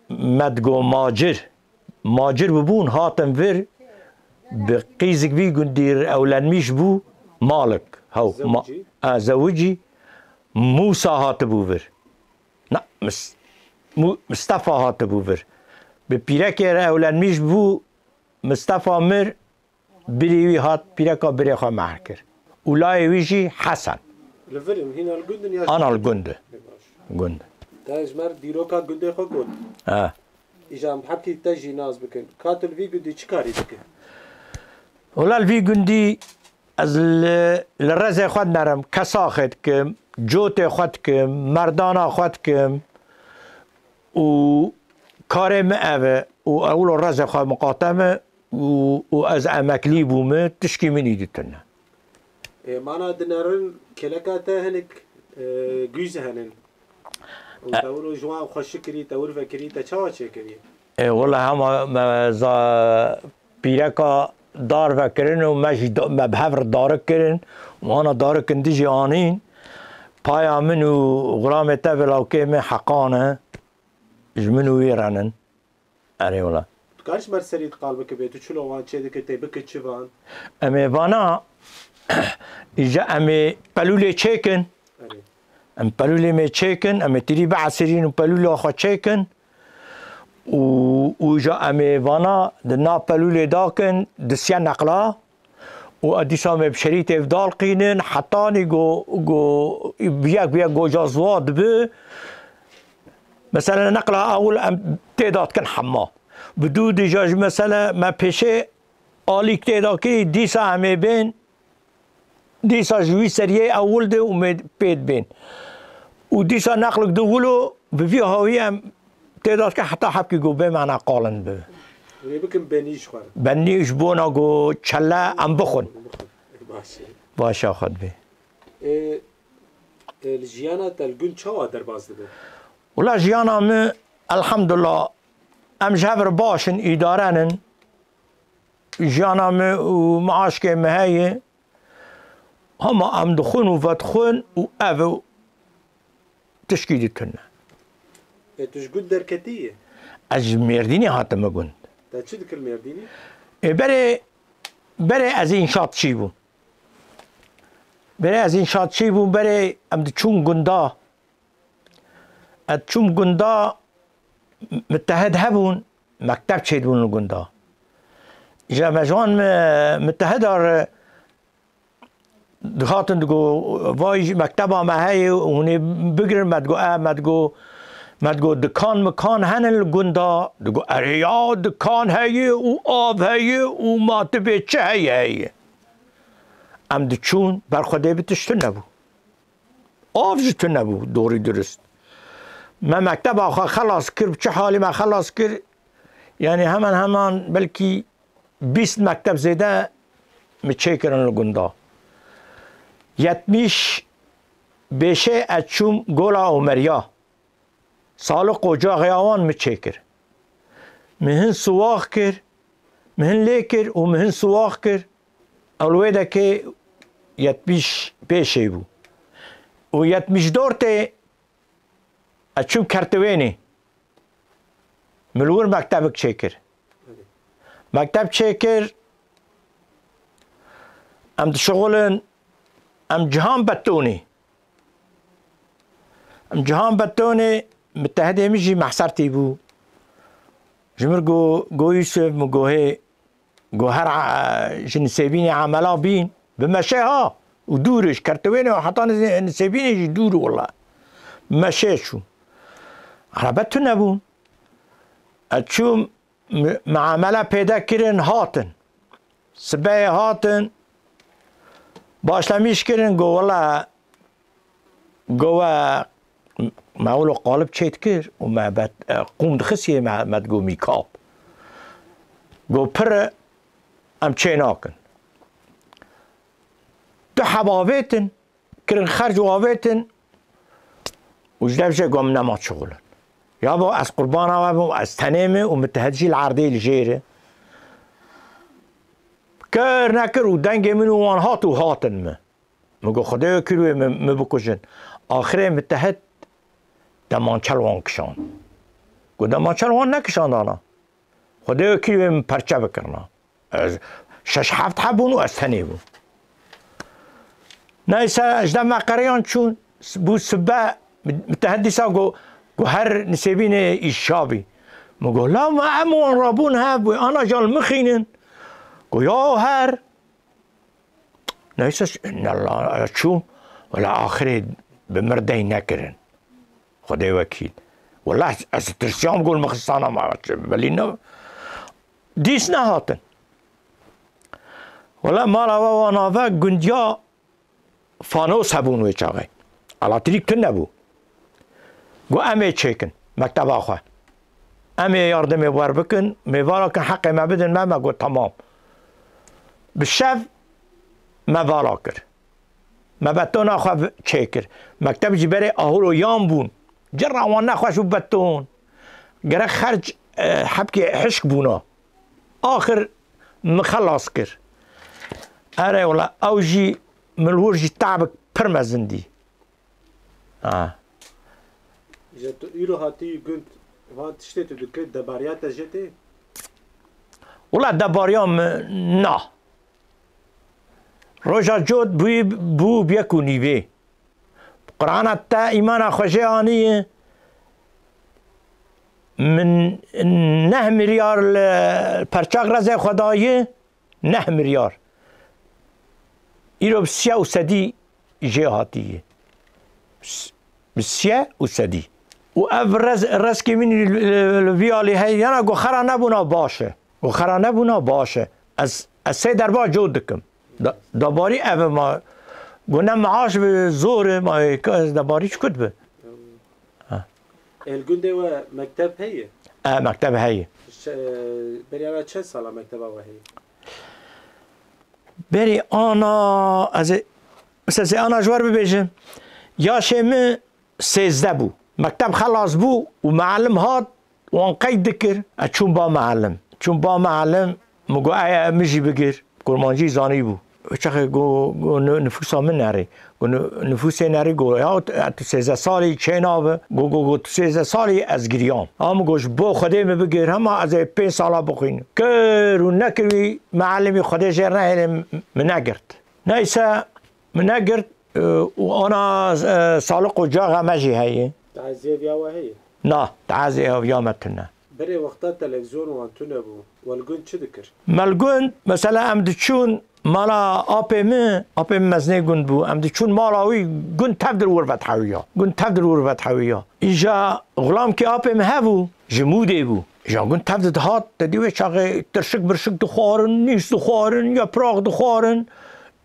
me digo Macir. Macir bûbûn, hatin vir, bi qîzik vî gundî re ewlenmîş bû, Malik. Hew, ma-, Zewicî? E, Zewicî. Mûsa hatibû vir. Na, Mis-, Mû-, Mistefa hatibû vir. Bi pîrekê re ewlenmîş bû, Mistefa mir, birî wî hat, pîreka birê xwe mehr kir. Û layê wî jî Hesen. Li vir in, hîna li gund in ya? Ana li gund e. Baş. Gund. Te ji me re dîroka gundê xwe got. Ha. Îja em hepkî te jî nas bikin. Ka tu li vî gundî çi karî dike? Wela li vî gundî ez li, li rezê xwe dinerim, kesaxê dikim, cotê xwe dikim, merdana xwe dikim û karê min ev e û ewlo rezê xwe miqate me û, û ez emeklî bûme, tişkî min îdî tune. Ê, mana dinerin kêleka te hinek, e, gûz henin. Û E- te wilo ji wan xweşik kirî, te wir vekirî, te çawa çêkirî? Ê, wela hema me za-, pîreka dar vekirin û me jî da-, me bi hev re darik kirin û ana darikin dijî anîn. Paya min û xulamê te bi lawkê min heqan e. Ji min û wî re nin. Erê wela. Tu karî ji me re serî qal bike bê, tu çilo wan çê dike, tê bike çi van? Em ê vana, îja em ê pelûlê çêkin. Erê. Em pelûlê me çêkin, em ê tîrî biesirîn û pelûla xwe çêkin. Û, û îja em ê vana di nav pelûlê dakin, di siya neqla. Û ez dîsa me bi şerîtê ev dalqînin, hetanî go, go, bi yek, bi yek goja ziwa dibi. Mesela neqla ewil em tê de dikin hema. Bi dû dîja ji mesela me pêşê alîk tê de kî, dîsa em ê bên, dîsa ji wî seriyê ewil de û me pê dibên. Û dîsa neqlik di wilo bi vî hawî em tê de dikin heta hepkî go bê me neqalin bi. Rê bikin benî ji xwe re. Benî ji bona go çele em bixwin. Baş e. Başa xwe dibê. Ê, ê, li jiyana te li gund çawa derbas dibe? Wela jiyana min, elhamdulillah, em ji hev re baş in, îdare nin. Jiyana min û maaşkê min heye. Hema em dixwin û vedixwin û ev e û tişkî dî tune. E, tu ji gund derketî yî? Ez ji Mêrdînê hatime gund. Te çi dikir Mêrdînê? E, berê, berê ez înşaatçî bûm. Berê ez înşaatçî bûm, berê em diçûn gunda. Ez çûm gunda, mitehid hebûn, mekteb çêdibûn li gunda. Ji me ji wan mi-, mitehida re dihatin digo, vay jî mekteba me heye û hûn ê bigirin, me digo, e, me digo, me digo, dikan mikan hene li gunda? Digo, erê ya, dikan heye û av heye û ma tu bê çi heye heye. Em diçûn, ber Xwedê bi tişt tune bû. Av jî tune bû, dorî dirist. Me mekteba xwe xelas kir, bi çi halî me xelas kir? Yanî hemen hemen belkî bîst mekteb zêde mi çêkirin li gunda. Yetmiş beşê ez çûm Gola Omeriya. Saliq ocaxê awan mi çêkir. Mi hin siwax kir, mi hin lê kir û mi hin siwax kir. Ew li wê dekê yetmiş pêşê bû. Û yetmiş dörtê ez çûm Kertiwênê. Min li wir mektebek çêkir. Mekteb çêkir, em dişixulin, Em Cihan Betonê. Em Cihan Betonê, mitehedê min jî Mehsertî bû. Ji mir got, got Yusuf, min got hê, got her a-, ji Nisêbînê emela bîn, bi meşê ha û dûr e, ji Kertiwênê û heta Nisê-, Nisêbînê jî dûr e wela. Bi meşê çû. Erebe tune bûn. Ez çûm, mi-, muamele pêde kirin, hatin. Sibehê hatin, başlemîş kirin, got, wela, got, we, me wilo qalib çêdikir û me bet-, e, qûm dixistiyê me, me digot mîkab. Got, pir e, em çê nakin. Du heb avêtin, kirin xerc û avêtin û ji dev jê got, min nema çixulin. Ya bo ez qurbana we bim, ez tenê me û mitehed jî li erdê li jêr e. Kir nekir û dengê min û wan hat û hatin me. Min got, Xwedê wekîl wê min, min bikujin. Axirê mitehed demançel wan kişand. Got, demançel wan nekişandana. Xwedê wekîl wê min perçe bikirina. Ez şeş heft heb bûn û ez tenê bûm. Neyse, ji dem me qeriyan çûn, s-, bû sibe, mi-, mitehed dîsa got, got her Nisêbînê îşa bî. Min got, la me em wan rabûn hev, wê ana jal mixînin. Got, ya her. Neyse, ş-, nella, çûm, wela axirê bi mir dey nekirin. Xwedê wekîl. Wela ez tirsiyam, got, mixistana me, belî ne. Dîs nehatin. Wela mala we wa nave gundiya fanos hebûn wê çaxê. Elektrîk tune bû. Got, em ê çêkin mekteba xwe. Em ê yardimê wer bikin, mêvala kin, heqê me bidin me, me got, temam. Bi şev me vala kir. Me betona xwe bi-, çêkir. Mekteb jî berê ahûlo yan bûn. Cira wan nexweş bû beton. Gerek xerc, e, hebkê hişk bûna. Axir min xelas kir. Erê wela, ew jî min li wir jî te'bik pir mezin dî. Ha. Ji tu îro hatî gund, van tiştê tu dikir, debariya te jê tê? Wela debariya min na. Roja cot bûyî, bû bi yek û nîvê. Qur'ana te îmana xwe jê anî, min neh milyar li perçak rezê xwe dayi, neh milyar. Îro bi siya û sedî jê hatiye. S-, bi siya û sedî. Û ev rez-, rezkê min li, li, li vî alî heye, yana ku xera nebûna baş e. Û xera nebûna baş e. Ez, ez sê derba cot dikim. Da-, dabarî ev e ma. Got ne maaş bi zor e, ma ê ka ez dabarî çi kut bi? Ha. Ê, li gundê we mekteb heye? E, mekteb heye. Şe-, beriya çend sala mekteba we heye? Berî ana, ez ê, mesela ez ê ana ji we re bibêjim. Yaşê min sêzdeh bû. Mekteb xelas bû û mealim hat, wan qeyd dikir. Ez çûm ba mealim. Çûm ba mealim, min got, "Ey, min jî bigir." Kurmancî zanîbû. Wê çaxê got, got, "Ni-, nifûsa min nerî." Got, "Ni-, nifûsê nerî?" Got, "Ya, tu, tu sêzdeh salî çê nabe." Got, got, got, "Tu sêzdeh salî?" Ez giriyam. A min got, "Ji bo Xwedê min bigir, hema ez ê pênc sala bixwînim." Kir û nekir wî mealimî Xwedê jê re nehêle min negirt. Neyse, min negirt, e, û ana, e, saliq û caxa me jî heye. Taziyê viya we heye? Na, taziyê viya me tune. Berê wexta televîzyon wan tune bû, we li gund çi dikir? Me li gund, mesela em diçûn mala apê min, apê min mezinê gund bû, em diçûn mala wî, gund tev di wir ve dihewiya. Gund tev di wir ve dihewiya. Îja xulamkî apê min hebû, ji Mûdê bû. Îja gund tev di dihat, te dî wê çaxê tirşik birşik dixwarin, nîs dixwarin, yapraq dixwarin.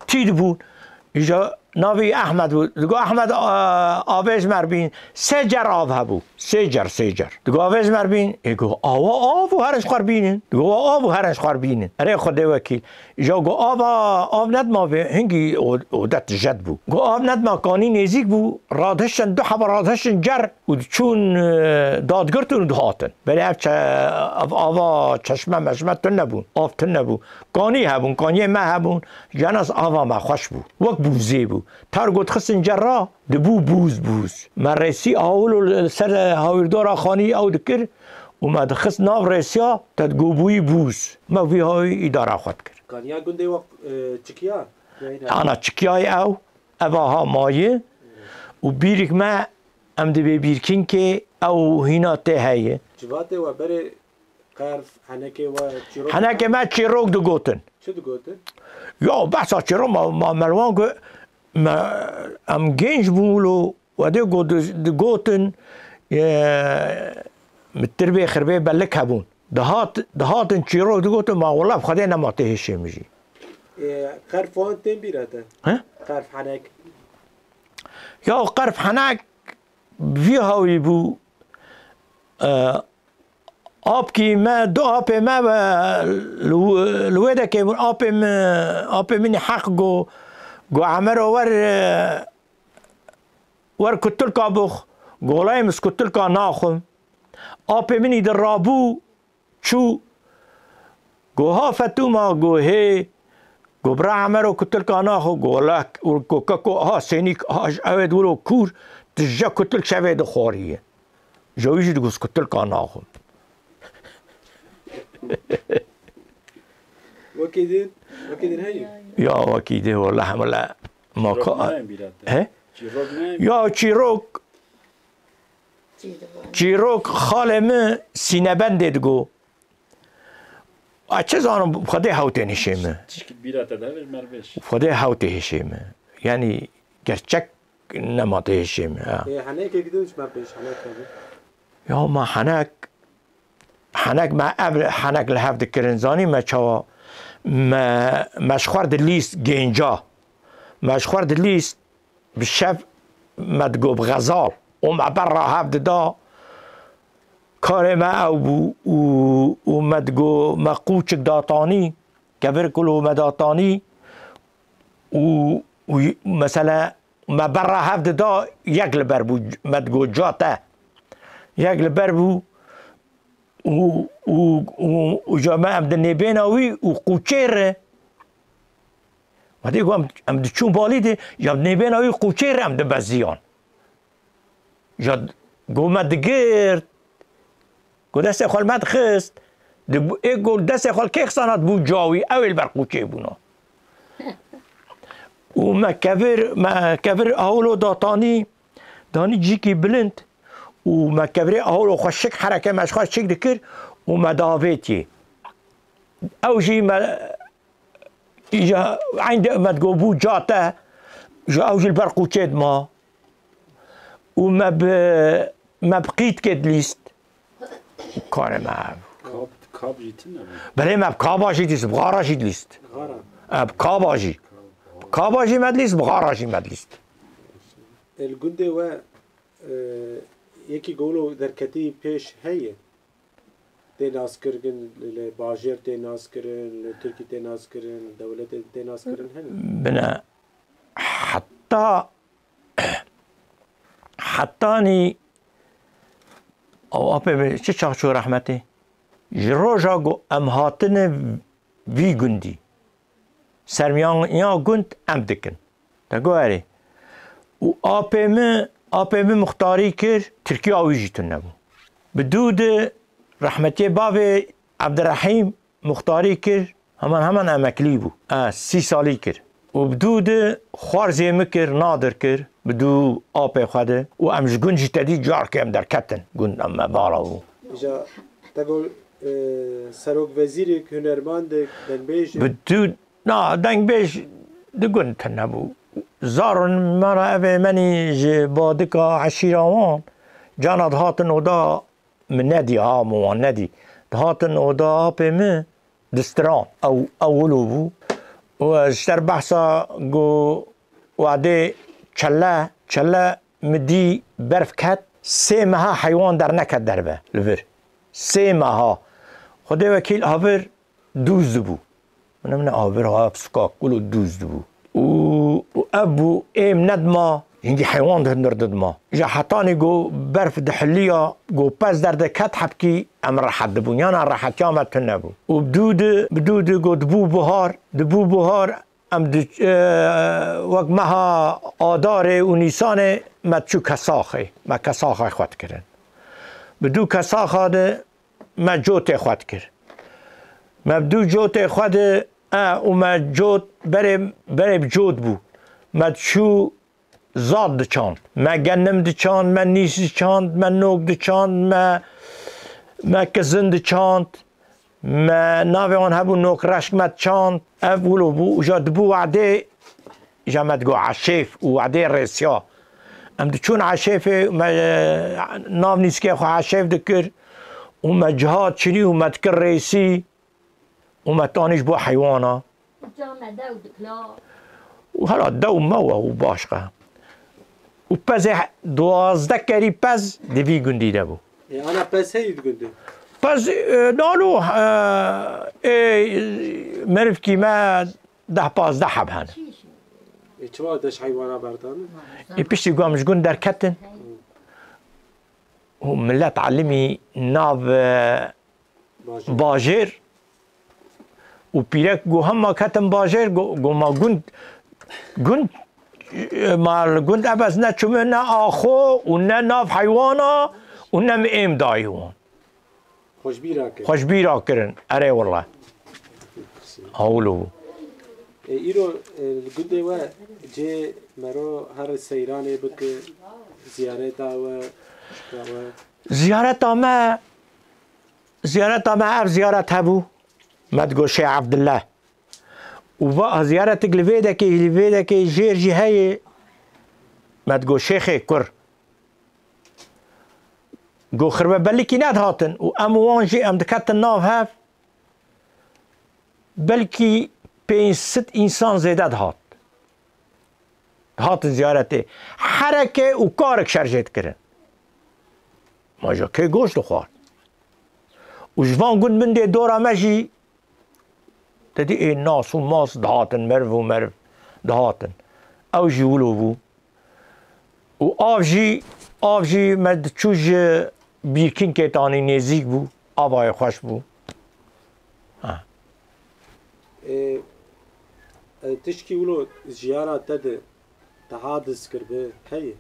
Tî dibûn. Îja navê Ehmed bû. Digo, "Ehmed, a, avê ji me re bîn." Sê cer av hebû. Sê cer, sê cer. Digo, "Avê ji me re bîn." Ê go, "Awa av û herin ji xwe re bînin." Digo, "Wa av û herin ji xwe re bînin." Erê Xwedê wekîl. Îja go, "Ava, av nedima vê." Hingî o-, odet jed bû. Go, "Av nedima, kanî nêzîk bû." Radhiştin, du heba radhiştin cer. Û diçûn, e, dadgirtin û dihatin. Berê ev çe-, ev ava çeşme meşme tune bûn. Av tune bû. Kanî hebûn, kaniyê me hebûn. Jenas ava me xweş bû. Wek bûzê bû. Ter got xistin cera, dibû bûz bûz. Me rêsî awilo li ser hawîrdora xanî ew dikir û me dixist nav rêsiya, te digo bûyî bûz. Me vî hawî îdara xwe dikir. Kaniya gundê we, e, çikiya? Ana çikiyayê ew. ev aha maye û bîrik me em dibê bîrkinkê ew hîna tê heye. Civatê we berê qerf, henekê we çîrok Henekê me çîrok digotin. Çi digotin? Ya behsa çîrok ma, ma melwan ku me, em genç bûn lo, wedê ku di-, digotin, e, mi tirbê xirbê belik hebûn. Dihat, dihatin çîrok digotin, ma wela bi Xwedê nema tê hişê min jî. E, qerf wan tên bîra te? He? Qerf, henek. Ya qerf, henek vî hawî bû. E, apkî me, du apê me ve li, li wê dekê bûn. Apê min, apê min heq go, go Emero wer, e, wer kutilka bix, golayê min skutilka naxwim. Apê min î di rabû çû, go ha Fetûma, go hê, go bira Emero kutilka naxwe, go lek, û go keko, ha Sênîk, ha ji ewê di wilo kûr, tije kutil şevê dixwariye. Ji wî jî digot kutilka naxwim. Wekî din, wekî din heyî? Ya wekî din, wela hemile ma Çîrok ka-, nayên bîra te? He? Çîrok nayên? Ya çîrok, çîrok xalê min Sînebendê digo. A çi zanim, Xwedê hewtê nişê min. Tişkî bîra te de hevir mer bêş. Xwedê hewtê hişê min. Yanî gerçek nema tê hişê min, ha. Ê, henekek din ji me pêş, henek hebû. Ya ma henek, henek me ev henek li hev dikirin, zanî me çawa? Me, me ji xwe dilîst gênca. Me ji xwe dilîst bi şev me digo bi xezal. Û me berra hev dida. Karê me ew bû û, û me digo me qûçik datanî. Kevir kulo me datanî û, û mesela me berra hev dida, yek li ber bû, me digo ca te. Yek li ber bû û, û, û, û ca me em di nêbêna wî û qûçê re. Wedê ku em, em diçûn balî de, ya nêbêna wî qûçê re em dibeziyan. Ya go me digirt, go destê xwe li me dixist, di, ê go destê xwe li kê xisana dibû cawî, ew ê li ber qûçê bûna. Û me kevir, me kevir aholo datanî, danî cîkî bilind û me kevirê aholo xwe şik hereke me ji xwe şik dikir û me davêtiyê. Ew jî me Îja eyn de me digot bû ca te, ji ew jî li ber qûçê dima. Û me bi, me bi qîtkê dilîst. Karê me. Kab, kab jî tune bû. Belê me bi kaba jî dilîst, bi xara jî dilîst. Xara. E, bi kaba jî. Bi kaba jî me dilîst, bi xara jî me dilîst. E, li gundê we, e, yekî golo derketî pêş heye? Tê naskirin, li bajêr tê naskirin, li Tirkî tê naskirin, li dewletê tê naskirin hene? Bine, heta, hetanî ew apê min çi çax çû rehmetê? Ji roja ku em hatine vî gundî, sermiyaniya gund em dikin. Te got erê. Û apê min, apê min muxtarî kir, Tirkiya wî jî tune bû. Bi dû di rehmetiyê bavê Ebdirehîm muxtarî kir, heman heman emeklî bû. E, sî salî kir. Û bi dû di xwarzê min kir, Nadir kir, bi dû apê xwe di. Û em ji gund jî tedî carkê em derketin. Gund em me bara bû. Îja te got, e, serok wezîrek, hunermandek, dengbêjek. Bi dû Na, dengbêj di gund tune bû. Zarên me re evê menî ji badika eşîra wan, cana dihatin oda min nedî, ha min wan nedî. Dihatin oda apê min distiran. Ew, ew wilo bû. Û ji te re behsa ku wadê çele, çele min dî berf ket, sê meha heywan derneket derve li vir. Sê meha. Xwedê wekîl, havir dûz dibû. Min min avir ha suka kul û dûz dibû. Û, û ev bû êm nedima, hingî heywan di hundir didima. Ji hetanî ku berf dihiliya, ku pez derdeket hebkî em rehet dibûn. Yana rehetiya me tune bû. Û bi dû di, bi dû di ku dibû buhar, dibû buhar, em di, e, wek meha Adarê û Nîsanê me diçû Kesaxê. Me Kesaxê xwe dikirin. Bi dû Kesaxa de me cotê xwe dikir. Me bi dû cotê xwe de, e, û me cot berê, berê bi cot bû. Me diçû zad diçand. Me genim diçand, me nîs diçand, me nok diçand, me, me kizin diçand, me navê wan hebû nok reşk me diçand. Ev wilo bû, uca dibû wadê, ja me digot eşêf û wadê rêsiya. Em diçûn eşêfê, me, nav nîskê xwe eşêf dikir û me ciha çirî û me dikir rêsî. û me tanî ji bo heywana. Uca me dew dikla. Û hela dew me we û başqe. Û pezê he-, duwazdeh kerî pez di vî gundî de bû. E, ana pez heyî di gundê? Pez, e, nano, e, e, merivkî me deh pazdeh heb hene. E, çima te ji heywana berdan? E, piştî ku em ji gund derketin û millet elimî nav, e, Bajêr. Bajêr û pîrek got, hema ketim bajêr, got, got, ma gund, gund, ma li gund ebez ne çûme ne axo û ne nav heywana û ne mi êm dayî wan. Xwe ji bîra kirin. Xwe ji bîra kirin. Erê wele. Hawlo bû. E, îro, e, li gundê we cê mero her seyranê bike, ziyareta we, şika we. Ziyareta me, ziyareta me ev ziyaret hebû. Me digot Şêx Evdille. Û va ziyaretik li vê dekê, li vê dekê jêr jî heye. Me digot Şêxê kur. Got xirve bellikî nedihatin û em û wan jî em diketin nav hev. Belkî pênc sed însan zêde dihat. Dihatin ziyaretê. Hereke û karek şerjê dikirin. Ma ja kê goşt dixwar? Û ji van gund min dê dora me jî te dî ê nas û mas dihatin, meriv û meriv dihatin. Ew jî wilo bû. Û av jî, av jî me diçû ji bîrkinkê tanî nêzîk bû, avayê xweş bû. Ha. Ê, e, tişkî wilo jiyana te de te aciz kiribe heye?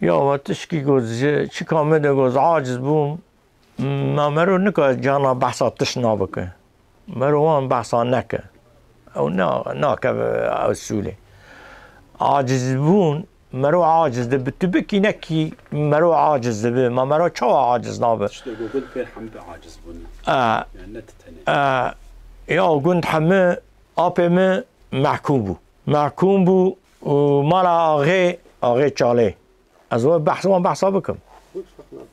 Ya, we tişkî got ji çika min de got aciz bûm, Ma mero nika cana behsa tişt nabike. Mero wan behsa neke. Ew na-, nakeve ew sûlê. Acizbûn, mero aciz dibe. Tu bikî nekî mero aciz dibe. Ma mero çawa aciz nabe? Tiştê ku gund pê hembe aciz bûne. A. Yani ne ti tenê. A, ya gund hemî apê min mehkûm bû. Mehkûm bû û mala axê, axê Çalê. Ez we behs wan behsa bikim. Hiç ferq nake.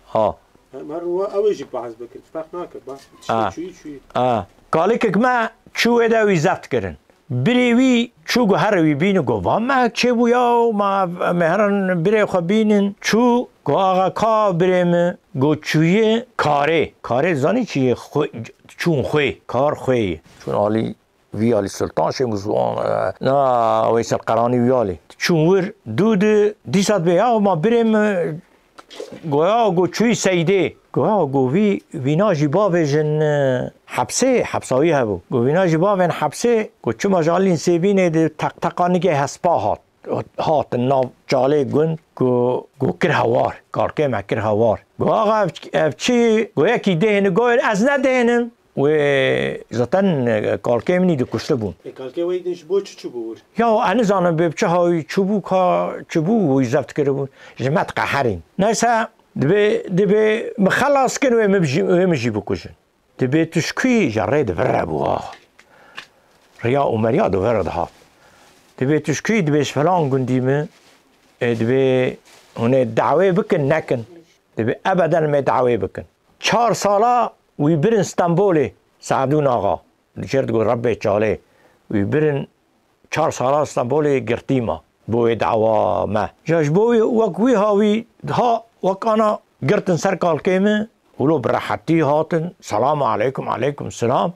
Ha. Em her wa ew ê jî behs bikin. Ferq nake. Behs tiştê Ha. çûyî çûyî. Ha. Kalikek me çû wê de wî zeft kirin. Birê wî çû got here wî bînin, got va me çêbû ya, ma em ê herin birê xwe bînin. Çû got axa ka birê min, got çûye karê. Karê zanî çi ye? Xwe-, çûn xwê, kar xwê ye. Çûn alî Vî alî Sultan Şêmûzwan, e, na Weysel Qeranî wî alî. Çûn wir, dû di, dîsa dibê, ya ma birê min, goya go çûyî Seydê. Goya go vî, vîna jî bavêjin, e, hepsê, hepsa wî hebû. Go vîna jî bavên hepsê, go çima ji alîn sêbînê di teqteqa nigê hespa hat. Hatin nav Çalê gund, go, go kir hewar. Kalkê me kir hewar. Go axa ev, ev çi? Go yekî dêhni, go ez ne dêhnim. Wê zaten, e, kalkê min î dikuştibûn. E, kalkê we îdin ji bo çi çûbû wir? Ya, ez nizanim bê bi çi hawî çûbû, ka çûbû, wî zeft kiribû. Ji me diqeherîn. Neyse, dibê, dibê min xelas kin, wê min jî, wê min jî bikujin. Dibê tu ji kû yî? Ji rê di vir re bû, ah. Riya û meriya di vir re dihat. Dibê tu ji kû yî? Dibê ji filan gundî min, e, dibê hûn ê dawê bikin, nekin. Dibê ebeden em ê dawê bikin. Çar sala wî birin Stenbolê, Seedûn Axa. Dicêr digot Rebbê Çalê. Wî birin çar sala Stenbolê girtî ma. Bo wê dawa me. Ja ji bo wî, wek wî hawî diha, wek ana girtin ser kalkê min. Wilo bi rehetî hatin. Selamu aleykum, aleykum selam.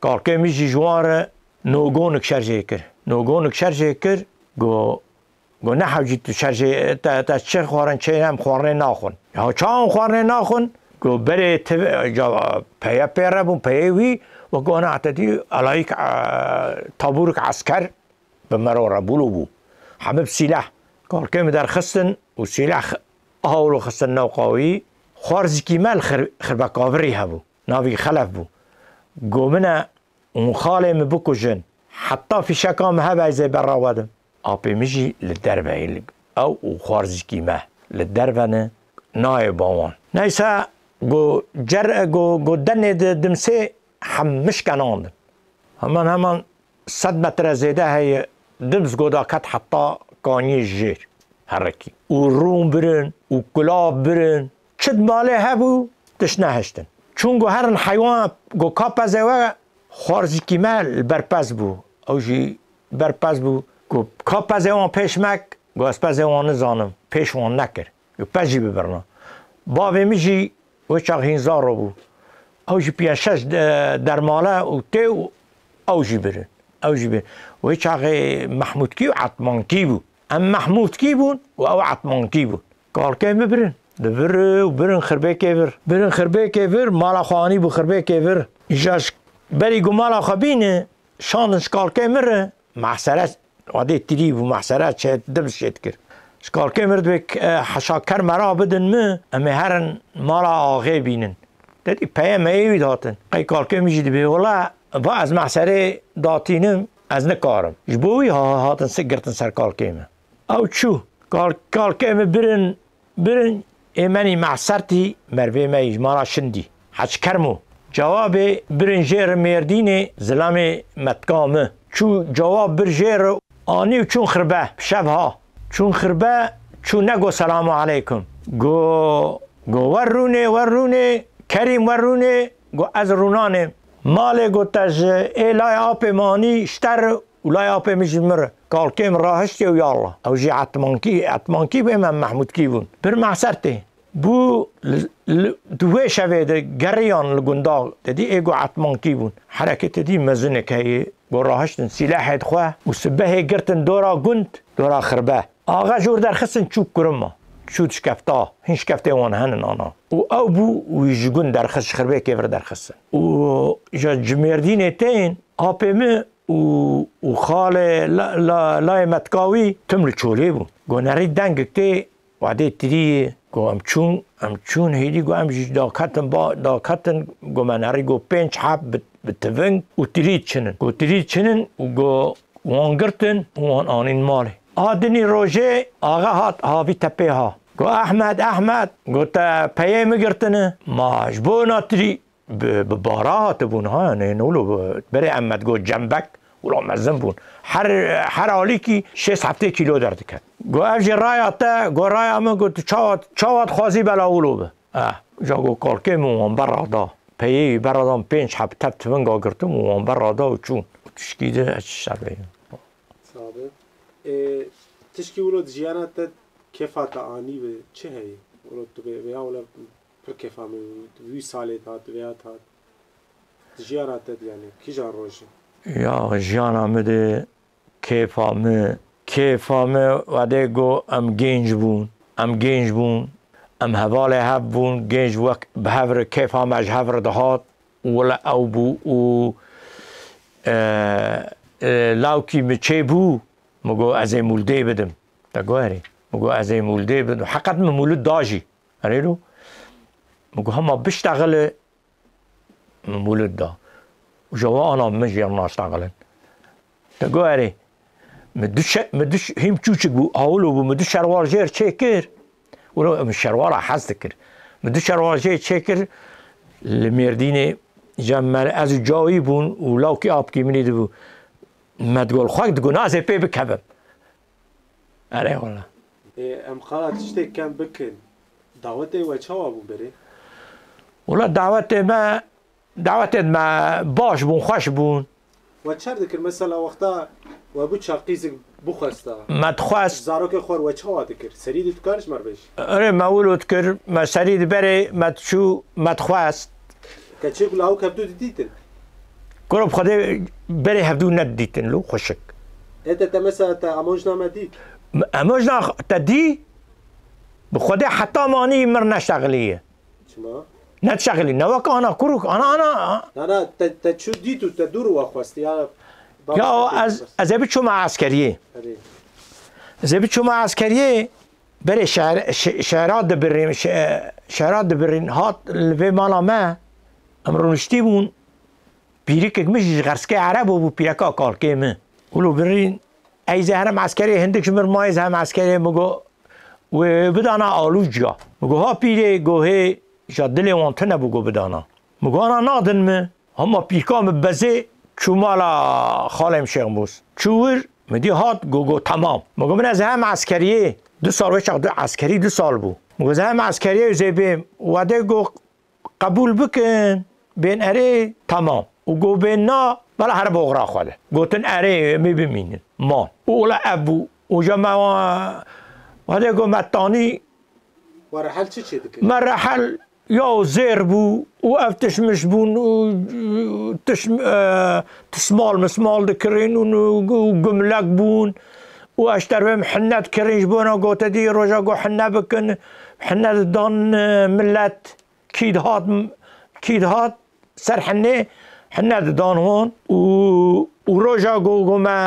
Kalkê min jî ji wan re nogonik şerjê kir. Nogonik şerjê kir. Go Got, "Ne hewcî tu şerjê, te, te çi xwarin çê ne, em xwarinê naxwin." Ya çawa em xwarinê naxwin? Got, "Berê ti, ca, peye pê re bûn, peyê wî, wek ana te dî, alayîk, e, tabûrik esker bi mero re bûlo bû. Hemî bi sîleh." Kalkê min derxistin û sîleh aha wilo xistin newqa wî. Xwarzikî me li Xir-, Xirbekavirî hebû. Navî Xelef bû. Got, "Min e, hûn xalê min bikujin. heta fîşeka min hebe ez ê berra we dim. Apê min jî li derve ye, li, ew û xwarzîkî me li derve ne, nayê ba wan. Neyse, go cer-, go, go denê di dimsê hem mişkenandin. Heman heman sed metre zêde heye, dims go daket heta kaniyê jêr herekî. Û rûn birin, û kulav birin. Çi di malê hebû, tişt nehiştin. Çûn go herin heywan, go ka pezê we, xwarzîkî me li ber pez bû. Ew jî ber pez bû. Go ka pezê wan pêş mek, go ez pezê wan nizanim. Pêş wan nekir. Go pez jî bibirna. Bavê min jî wê çax hîn zaro bû. Ew jî pênc şeş de-, dermale û tê û ew jî birin. Ew jî birin. Wê çaxê Mehmûdkî û Etmankî bû. Em Mehmûdkî bûn û ew Etmankî bûn. Kalkê min birin. Di vir û birin Xirbêkê vir. Birin Xirbêkê vir, mala xwe anî bû Xirbêkê vir. Îja ji berî ku mala xwe bîne, şandin ji kalkê min re, mehsere, wadê tirî bû, mehsere çê, dims çê dikir. Ji kalkê min re dibê, e, heşa ker me ra bidin min, em ê herin mala axê bînin. Te dî peyê me ê wî dihatin. Qey kalkê min jî dibê, wela, va ez mehserê datînim, ez nikarim. Ji bo wî ha-, hatin se girtin ser kalkê min. Ew çû. Kal-, kalkê min birin, birin ê menî mehsertî mervê me yî ji mala şindî. Heç kermo. Cewabê birin jê re Mêrdînê zilamê metka mi. Çû cewab bir jê re anî û çûn xirbe. Şev ha. Çûn xirbe, çû nego selamu aleykum. Go, go wer rûnê, wer rûnê, Kerîm wer rûnê, go ez rûnanê. Malê go te ji ê layê apê min anî ji te re û layê apê min ji min re. Kalkê min rahiştiye û ya Allah. Ew jî etmankî, etmankî bû, em mehmûdkî bûn. Bir mehser tê. Bû li, li, di wê şevê de geriyan li gunda, te dî ê go etmankî bûn. Herekê te dî mezinek heye, go rahiştin sîlehê xwe û sibehê girtin dora gund, dora xirbe. Axa ji wir derxistin çû kurima, çû dişkefta, hin şkeftê wan henin ana. Û ew bû wî ji gund derxist, ji Xirbêkê vir derxistin. Û ja ji Mêrdînê tên, apê min û, û xalê la, la, layê metka wî tim li çolê bûn. Go nerî dengik tê, wadê tirî ye. Go em çûn, em çûn hêdî, go em jî daketin, ba, daketin, go me nerî, go pênc heb bi, bi tiving û tirî çinin. Go tirî çinin û go wan girtin û wan anîn malê. A dinî rojê axa hat havî tepê ha. Go Ehmed, Ehmed, go te peyê min girtine. Ma ji bo na tirî Bi, bi bara hatibûn ha, yanî ne wilo bi, berê em me digot cembek, wilo mezin bûn. Her, her alîkî şêst heftê kîlo derdikevt. Got, ev jî raya te, got, raya min, got, tu çawa, çawa dixwazî bela wilo bi. Eh, ja got, kalkê min wan berra da. Peyê wî berra da, min pênc heb tev tivinga girtim û wan berra da û çûn. Tişkî de ez çi şer bêjim. Sabe. Ê, tişkî wilo di jiyana te kêfa te anî bi çi heye? Wilo tu bê, bê ya wilo Pir kêfa min bû. Wî salê de hat, vêya de hat. Di jiyana te de, yanî, kîjan rojê? Ya, jiyana min de kêfa min, kêfa min, wedê got em gênc bûn. Em gênc bûn. Em hevalê hev bûn. Gênc wek bi hev re kêfa me ji hev re dihat. Wele ew bû û, e, e, lawkî min çêbû. Min got, ez ê mûldê bidim. Te got, erê. Min got, ez ê mûldê bidim. Heqet min mûlid da jî. Erê lo. Min got, hema biştexile, min mûlid da. Û ji wan ana min jê re naştexilin. Te got, erê. Min du şe-, min du ş-, hîm çûçik bû, awilo bû, min du şerwal jê re çêkir. Wilo min şerwala hez dikir. Min du şerwal jê çêkir, li Mêrdînê, ja me, ez û cawî bûn û lawkî apkî min ê dibû. Me digot, xwe digot, na ez ê pê bikevim. Erê wala. Ê, em xala tiştê kem bikin. Dawetê we çawa bû berê? Wala dawetê me, dawetê me baş bûn, xweş bûn. We çer dikir? Mesela wexta we bû çaqîzik bixwesta. Me dixwest. Zarokê xwe we çawa dikir? Serî dî dikar ji me re bêj. Erê me wilo dikir, me serî di berê, me diçû, me dixwest. Keçik û lawik hevdû didîtin? Kuro bi Xwedê berê hevdû nedidîtin lo xweşik. Ê te, te mesela te amojna me dît? Amojna te dî? Bi Xwedê heta manî mir neştexiliye. Çima? Nediştexilî. Ne wek ana kuruk. Ana, ana. Na, na, te, te çû dît û te dûr wa xwest. Ya, ya ez, ez ê biçûme eskeriyê. Erê. Ez ê biçûme eskeriyê. Berê şehre-, şe-, şehra dibirîn, şe-, şehra dibirîn hat li vê mala me, em rûniştî bûn, Pîrikek min jî ji Xerskê Erebo bû, pîreka kalkê min. Wilo birîn, ey zehre meskerê hindik ji mir mayê zehre meskerê min got, wê bidana Alûciya. Min got, ha pîrê, got hê, ja dilê wan tune bû, got bidana. Min got, ana nadin min. Hema pîrka min bezê çû mala xalê min Şêxmûs. Çû wir, min dî hat, got, got, temam. Min got, min ez hem eskeriyê, du sal wê çax du eskerî du sal bû. Min got, ez hem eskeriyê zê bêm. Wedê got, qebûl bikin, bên erê, temam. Û got, bên na, bela here bi oxira xwe de. Gotin, erê, em ê bimînin. Man. Û wila ev bû. Û ja me wa-, wedê got, me tanî, We rehel çi çê dikir? Me rehel ya zêr bû û ev tişmiş bûn û tişm-, e, tismal mismal dikirin û, û gumlek bûn û eşterve hinne dikirin ji bona gote dî roja got hinne bikin, hinne didan, e, millet kî dihat, kî dihat, ser hinê, hinê didan hon û, û roja go, go me,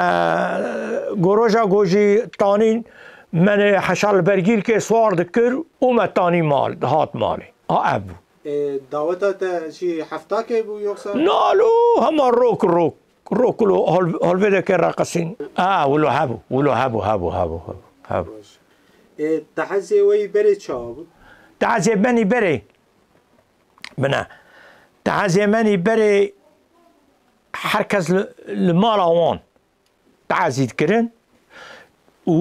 go roja go jî tanîn me heşal bergîrkê swar dikir û me tanî mal, dihat malê. A ev bû. E, daweta te jî heftakê bû yoksa? Nalo, hema rok, rok. Rok lo hol-, holvêdekê reqisîn. A, wilo hebû, wilo hebû, hebû, hebû, hebû, hebû. Baş. E, tehezê we yî berê çawa bû? Tehezê benî berê. Bine. Teezê menî berê her kes li, li mala wan teezî dikirin û,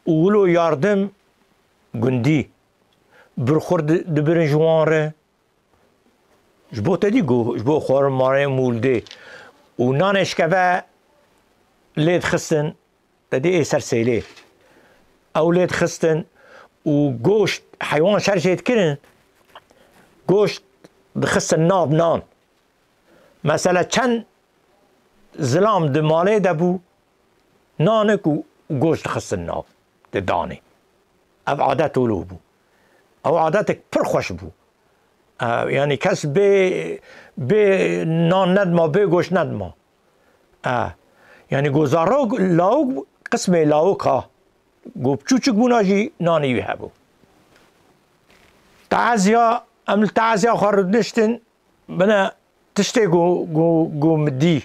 û wilo yardim gundî birxur di-, dibirin ji wan re. Ji bo te dî ku, ji bo xwarin marê mûldê û nanê şikeve lê dixistin. Te dî ê ser sêlê. Ew lê dixistin û goşt, heywan şer jê dikirin, goşt dixistin nav nan. Mesela çend zilam di malê de bû, nanik û goşt dixistin nav, didanê. Ev adet wilo bû. Ew adetek pir xweş bû. E, yanî kes bê, bê nan nedima, bê goşt nedima. E, yanî go zarok, lawik, qismê lawik ha. Go piçûçik bûna jî nanî wî hebû. Teziya, em li teziya xwe rûdiniştin, bine tiştê go, go, go min dî.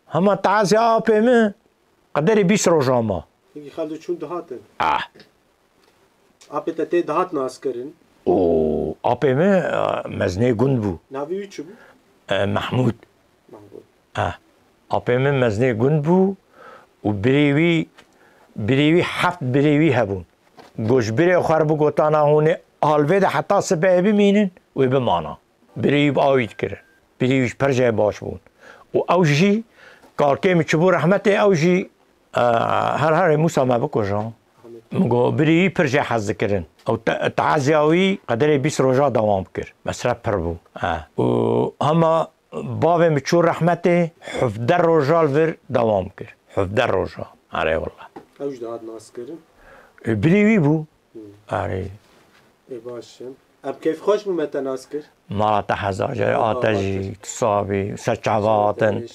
Hema teziya apê min, qederê bîst roja ma. Pekî xeldo çûn dihatin? Ah. Apê te tê dihat naskirin? Û apê min, e, mezinê gund bû. Navê wî çi bû? E, Mehmûd. Mehmûd. E, apê min mezinê gund bû û birê wî, birê wî heft birê wî hebûn. Go ji birê xwe re bigotana hûn ê alvê de heta sibehê bimînin, wê bimana. Birê wî bi awî dikirin. Birê wî ji perceyê baş bûn. Û ew jî, kalkê min çibû rehmetê, ew jî, e, her herê Mûsa me bikuje. Min got, birê wî pir jê hez dikirin. Ew te-, teziya wî qederê bîst roja dewam kir. Mesref pir bû. E. Û hema bavê min çû rehmetê, hevdeh roja li vir dewam kir. Hevdeh roja. Erê wela. Ew jî dihat naskirin? E, birê wî bû. Hmm. Erê. Ê baş e. Em keyfxweş bû me te nas kir. Mala te heza, jê a te jî, tu sabî, ser çava hatin.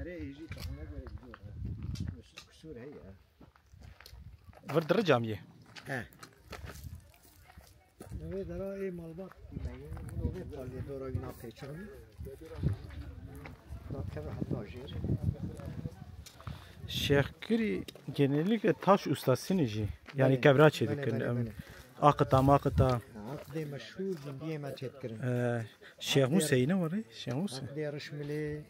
Erê, jî takıma göre gidiyor ha. Kusur, kusur heye. Vir diricam yê. He. Eve dera ê malbat. Eve tarlê dora wî na pêçan. Da keve heta jêr. Şêxkirî genellikle taş ustasını jî. Yani belê, kevra çê belê, dikirin. Belê, em, belê. Aqita maqita. Aqidê meşhur bindiyê me çê dikirin. Ee, Şêx Museyî ne var ê? Şêx Museyî. Aqidê Rişmilê.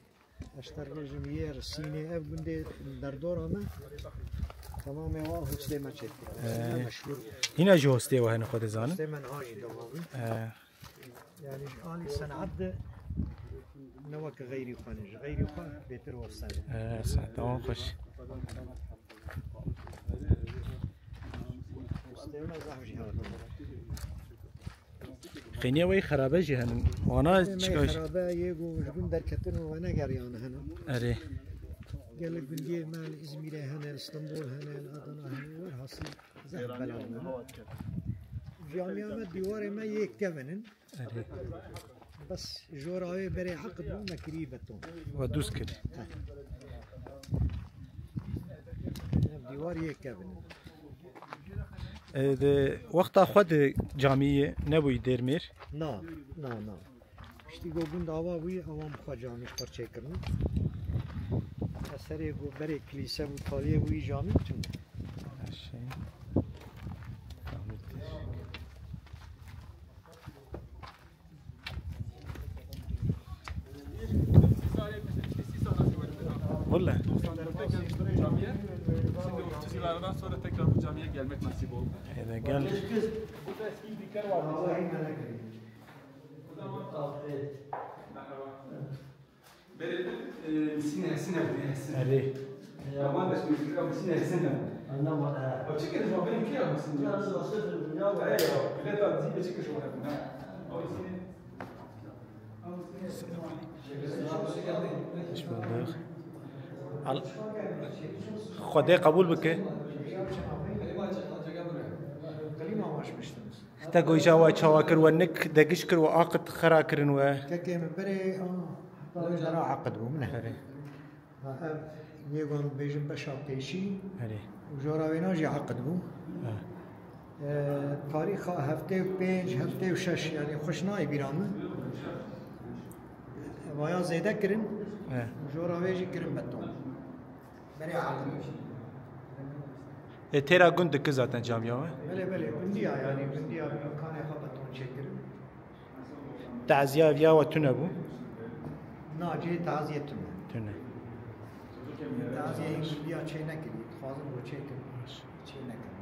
Eşter bêjim yê Risînê ev gundê derdora me. Tamamê wan hustê me çêkir. Ee, meşhur bû. Hîna jî hostê we hene xwe dizanin. Hostê me niha jî dewam in. Ee. Yani ji alî senat de ne wek xeyrî xwe ne. Ji xeyrî xwe bêtir wesene. Ee, senat, tamam, xweş. Hostê me zehf jî hewar. Xêniya wê xerabe jî henin. Wana çika? Xerabe yê ku ji gund derketin û venegeriyane hene. Erê. Gelek gundiyê me li Îzmîrê hene, li Stenbol hene, li Adana hene, werhasil zehf bela ne. Camiya me, dîwarê me yê kevin in. Erê. Bes jora wê berê eqd bû, me kirî beton. We dûz kir. He. Ev dîwar yê kevin in. E, di wexta xwe di camiyê nebûyî dêrmêr? Na, na, na. Piştî ku gund ava bûyî, ewan bi xwe camî ji xwe çêkirin. Eserê ku berê kilîse bû, taliyê bûyî camî tune. Her şey. Wala. Doksan dörtte gelmiştim bu camiye. Şimdi otuz yıllardan sonra tekrar bu camiye gelmek nasip oldu. Hele gel. Bu da eski bir dükkan vardı. Merhaba. Benim, e, misine, sine, sine. Erê. Ya, ben de şimdi bir misine, sine. Anlamadım. O çıkıyor, o benim kıyam misine. Ya, ya, ya. Ay, ya, bile de değil, çıkıyor şu an. Ha. O misine. Hoş bulduk. Al-, Xwedê qebûl bike. Te goja we çawa kir, we nik degiş kir, we aqid xera kirin we. Kekê min berê, ah, heta wê dera aqid bû, min e. Erê. Ha, ev yê wan dibêjin beşa pêşî. Erê. Û jora wêna jî aqid bû. Ha. E, tarîxa heftê û pênc, heftê û şeş, yanî xweş nayê bîra min. Vaya zêde kirin. He. Jora wê jî kirin beton. Berê aqid. E, têra gund dike zaten camiya we? Belê, belê, gundiya, yanî gundiya îmkanê xwe beton çêkirin. Taziya ev ya we tune bû? Na, cihê taziyê tune. Tune. Taziyê gundiya çê nekirî, dixwazin bo çêkin. Çê nekin.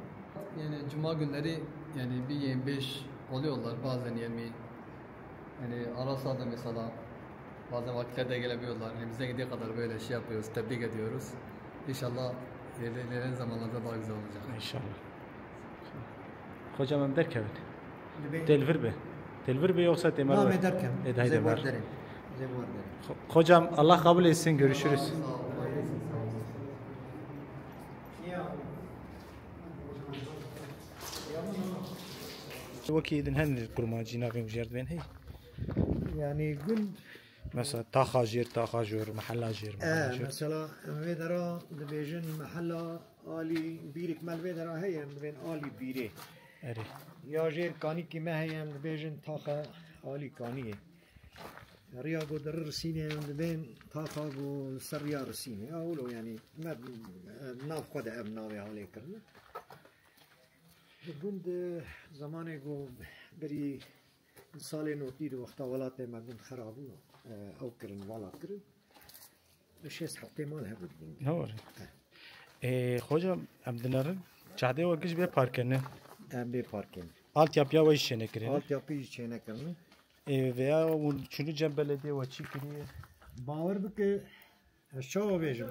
Yani cuma günleri yani bir yirmi beş oluyorlar bazen yirmi. Yani ara sırada mesela bazen vakitler de gelebiliyorlar. Elimizden geldiği kadar böyle şey yapıyoruz, tebrik ediyoruz. İnşallah ileri-, ilerleyen zamanlarda daha güzel olacak. İnşallah. Hocam em derkevin. Dibê. Tê li vir be. Tê li vir be yoksa tê mer? Na, me derkevin. E, haydi. Zê bar derin. Zê bar derin. Ho-, hocam Allah kabul etsin. Görüşürüz. Sağ ol. Wekî din hene kurmancî navên jêr dibên hey. Yani gund. Mesela taxa jêr, taxa jor, mehella jêr, mehella jêr. Mesela em vê dera dibêjin mehella Alî Bîrik, me li vê dera heye, em dibên Alî Bîrê. Erê. Ya jêr kanîkî me heye, em dibêjin taxa Alî Kaniyê. Riya ku di Risînê em dibên taxa ku li ser riya Risînê. Ya wilo, yanî me, e, nav xwe de ev navê halê kirine. Di gund, e, zemanê ku berî salê notî di wexta welatê me gund xera bû, e, ew kirin, vala kirin. Şêst heftê mal hebû di gundê. Ne var? He. E, hocam, em dinerin, cadê we giş bê parkirine? Em bê parkirine. Altyapıya we jî çênekirin? Altyapı jî çênekirine. E, veya hûn çûnû cem belediyê we çî kiriye? Bawer bike, ez çawa bêjim?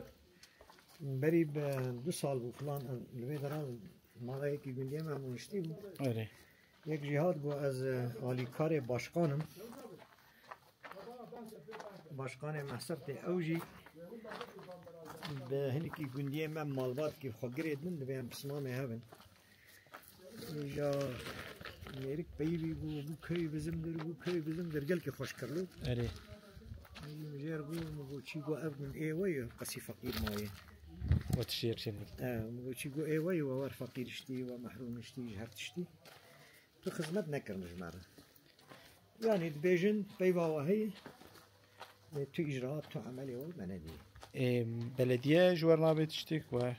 Berî bi du sal bû filan, li vê dera maleyekî gundiyê me rûniştî bû. Erê. Yek jî hat got, ez, e, alîkarê başqan im. Başqanê Mehsirtê, ew jî bi hinekî gundiyê me malbatkî xwe girê din, divê em pismamê hev in. Îja mêrik peyivî bû, bû key bizimdir, bû key bizimdir, gelkî xweş kirlo. Erê. Ey, min jêr bû, min got, çî got, ev min ê we ye, qesî feqîr mayê. We tiştê yek çênekî. E, min got, çî got, ê we ye, we wer feqîr ştî, we mehrûm ştî, ji her tiştî. Tu xizmet nekirin ji me re. Yanî dibêjin peyva we heye, e, tu îcraat, tu emelê we me nedî. Ê, belediye ji we re nabe tiştek we?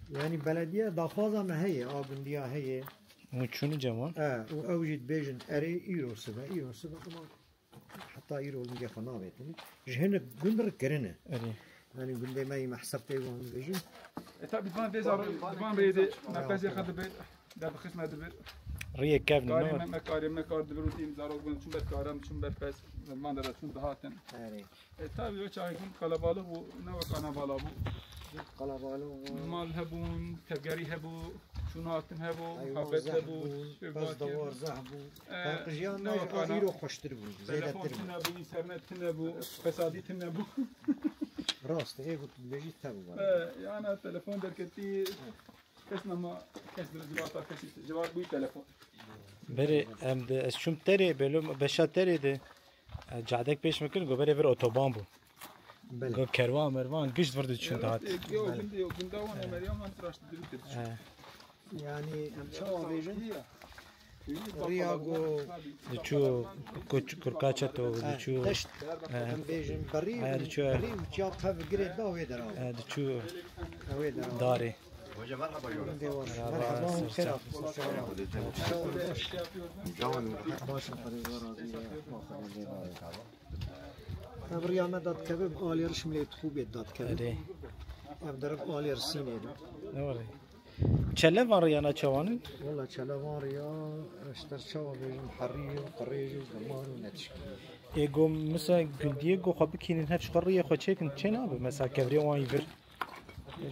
Yanî belediye daxwaza me heye, a gundiya heye. Hûn çûnû cem wan? E, û ew jî dibêjin erê îro sibe, îro sibe, ama heta îro lingê xwe navêtin. Ji hinek gund re kirine. Erê. Yanî gundê me yî Mehsirtê wan dibêjin. E, tabi, di van vê zaro-, di van rêyê de me pezê xwe dibir, derbixist me dibir. Riyê kevn, karê ne me, me karê me kar dibir û tîm zarok bûn, çûn ber karan, çûn ber pez, van de re çûn dihatin. Erê. E, tabi, o çaxê gund qelebalix bû, ne wek ana vala bû. Qelebalix bû. Mal hebûn, tevgerî hebû. Çûn hatin hebû, Heywan muhabbet zehf hebû, bûn, şevbakê pez dewar hebû. Zehf bû. E, Paqijiyana ne jî wek ana, avîro xweştir bûn, telefon zêdetir bûn. Tune bû, înternet tune bû, fesadî tune bû. Rast e, ê ku tu dibêjî tevî var. E, yana telefon derketî, kes nema, kes di civata kesî, civat bûyî telefon. Berê em de ez çûm terê, belo beşa terê de, e, cadek pêş min kir, go berê vir otoban bû. Belê. Go kerwan merwan gişt vir diçûn dihat. Yo, gundê, yo, gunda wan Meryem an rast dirû te diçûn. He. Yani em çawa bêjin? Riya go Diçû koç, kurka çeto, he, diçû, deşt, he, em bêjin berî, he, diçû, berî û çiya tev girê da wê dera. He, diçû wê dera. Darê. Gundê wan. Merhaba, merhaba, ser çav. Ser çav. Baş, Xwedê razî be. Ev riya me dadkeve, aliyê Şimlê Tixûbê dadkeve. Erê. Ev derev aliyê Sînê de. Ne var? Çele van riya ne çawanin? Wala çele van riya, ji ter çawa bêjim, herî û qirêj û dimar û netişkî. Ê go, mesela gundiyê go xwe bikînin, her çiqas riyê xwe çêkin, çê nabe, mesela kevirê wan yî vir.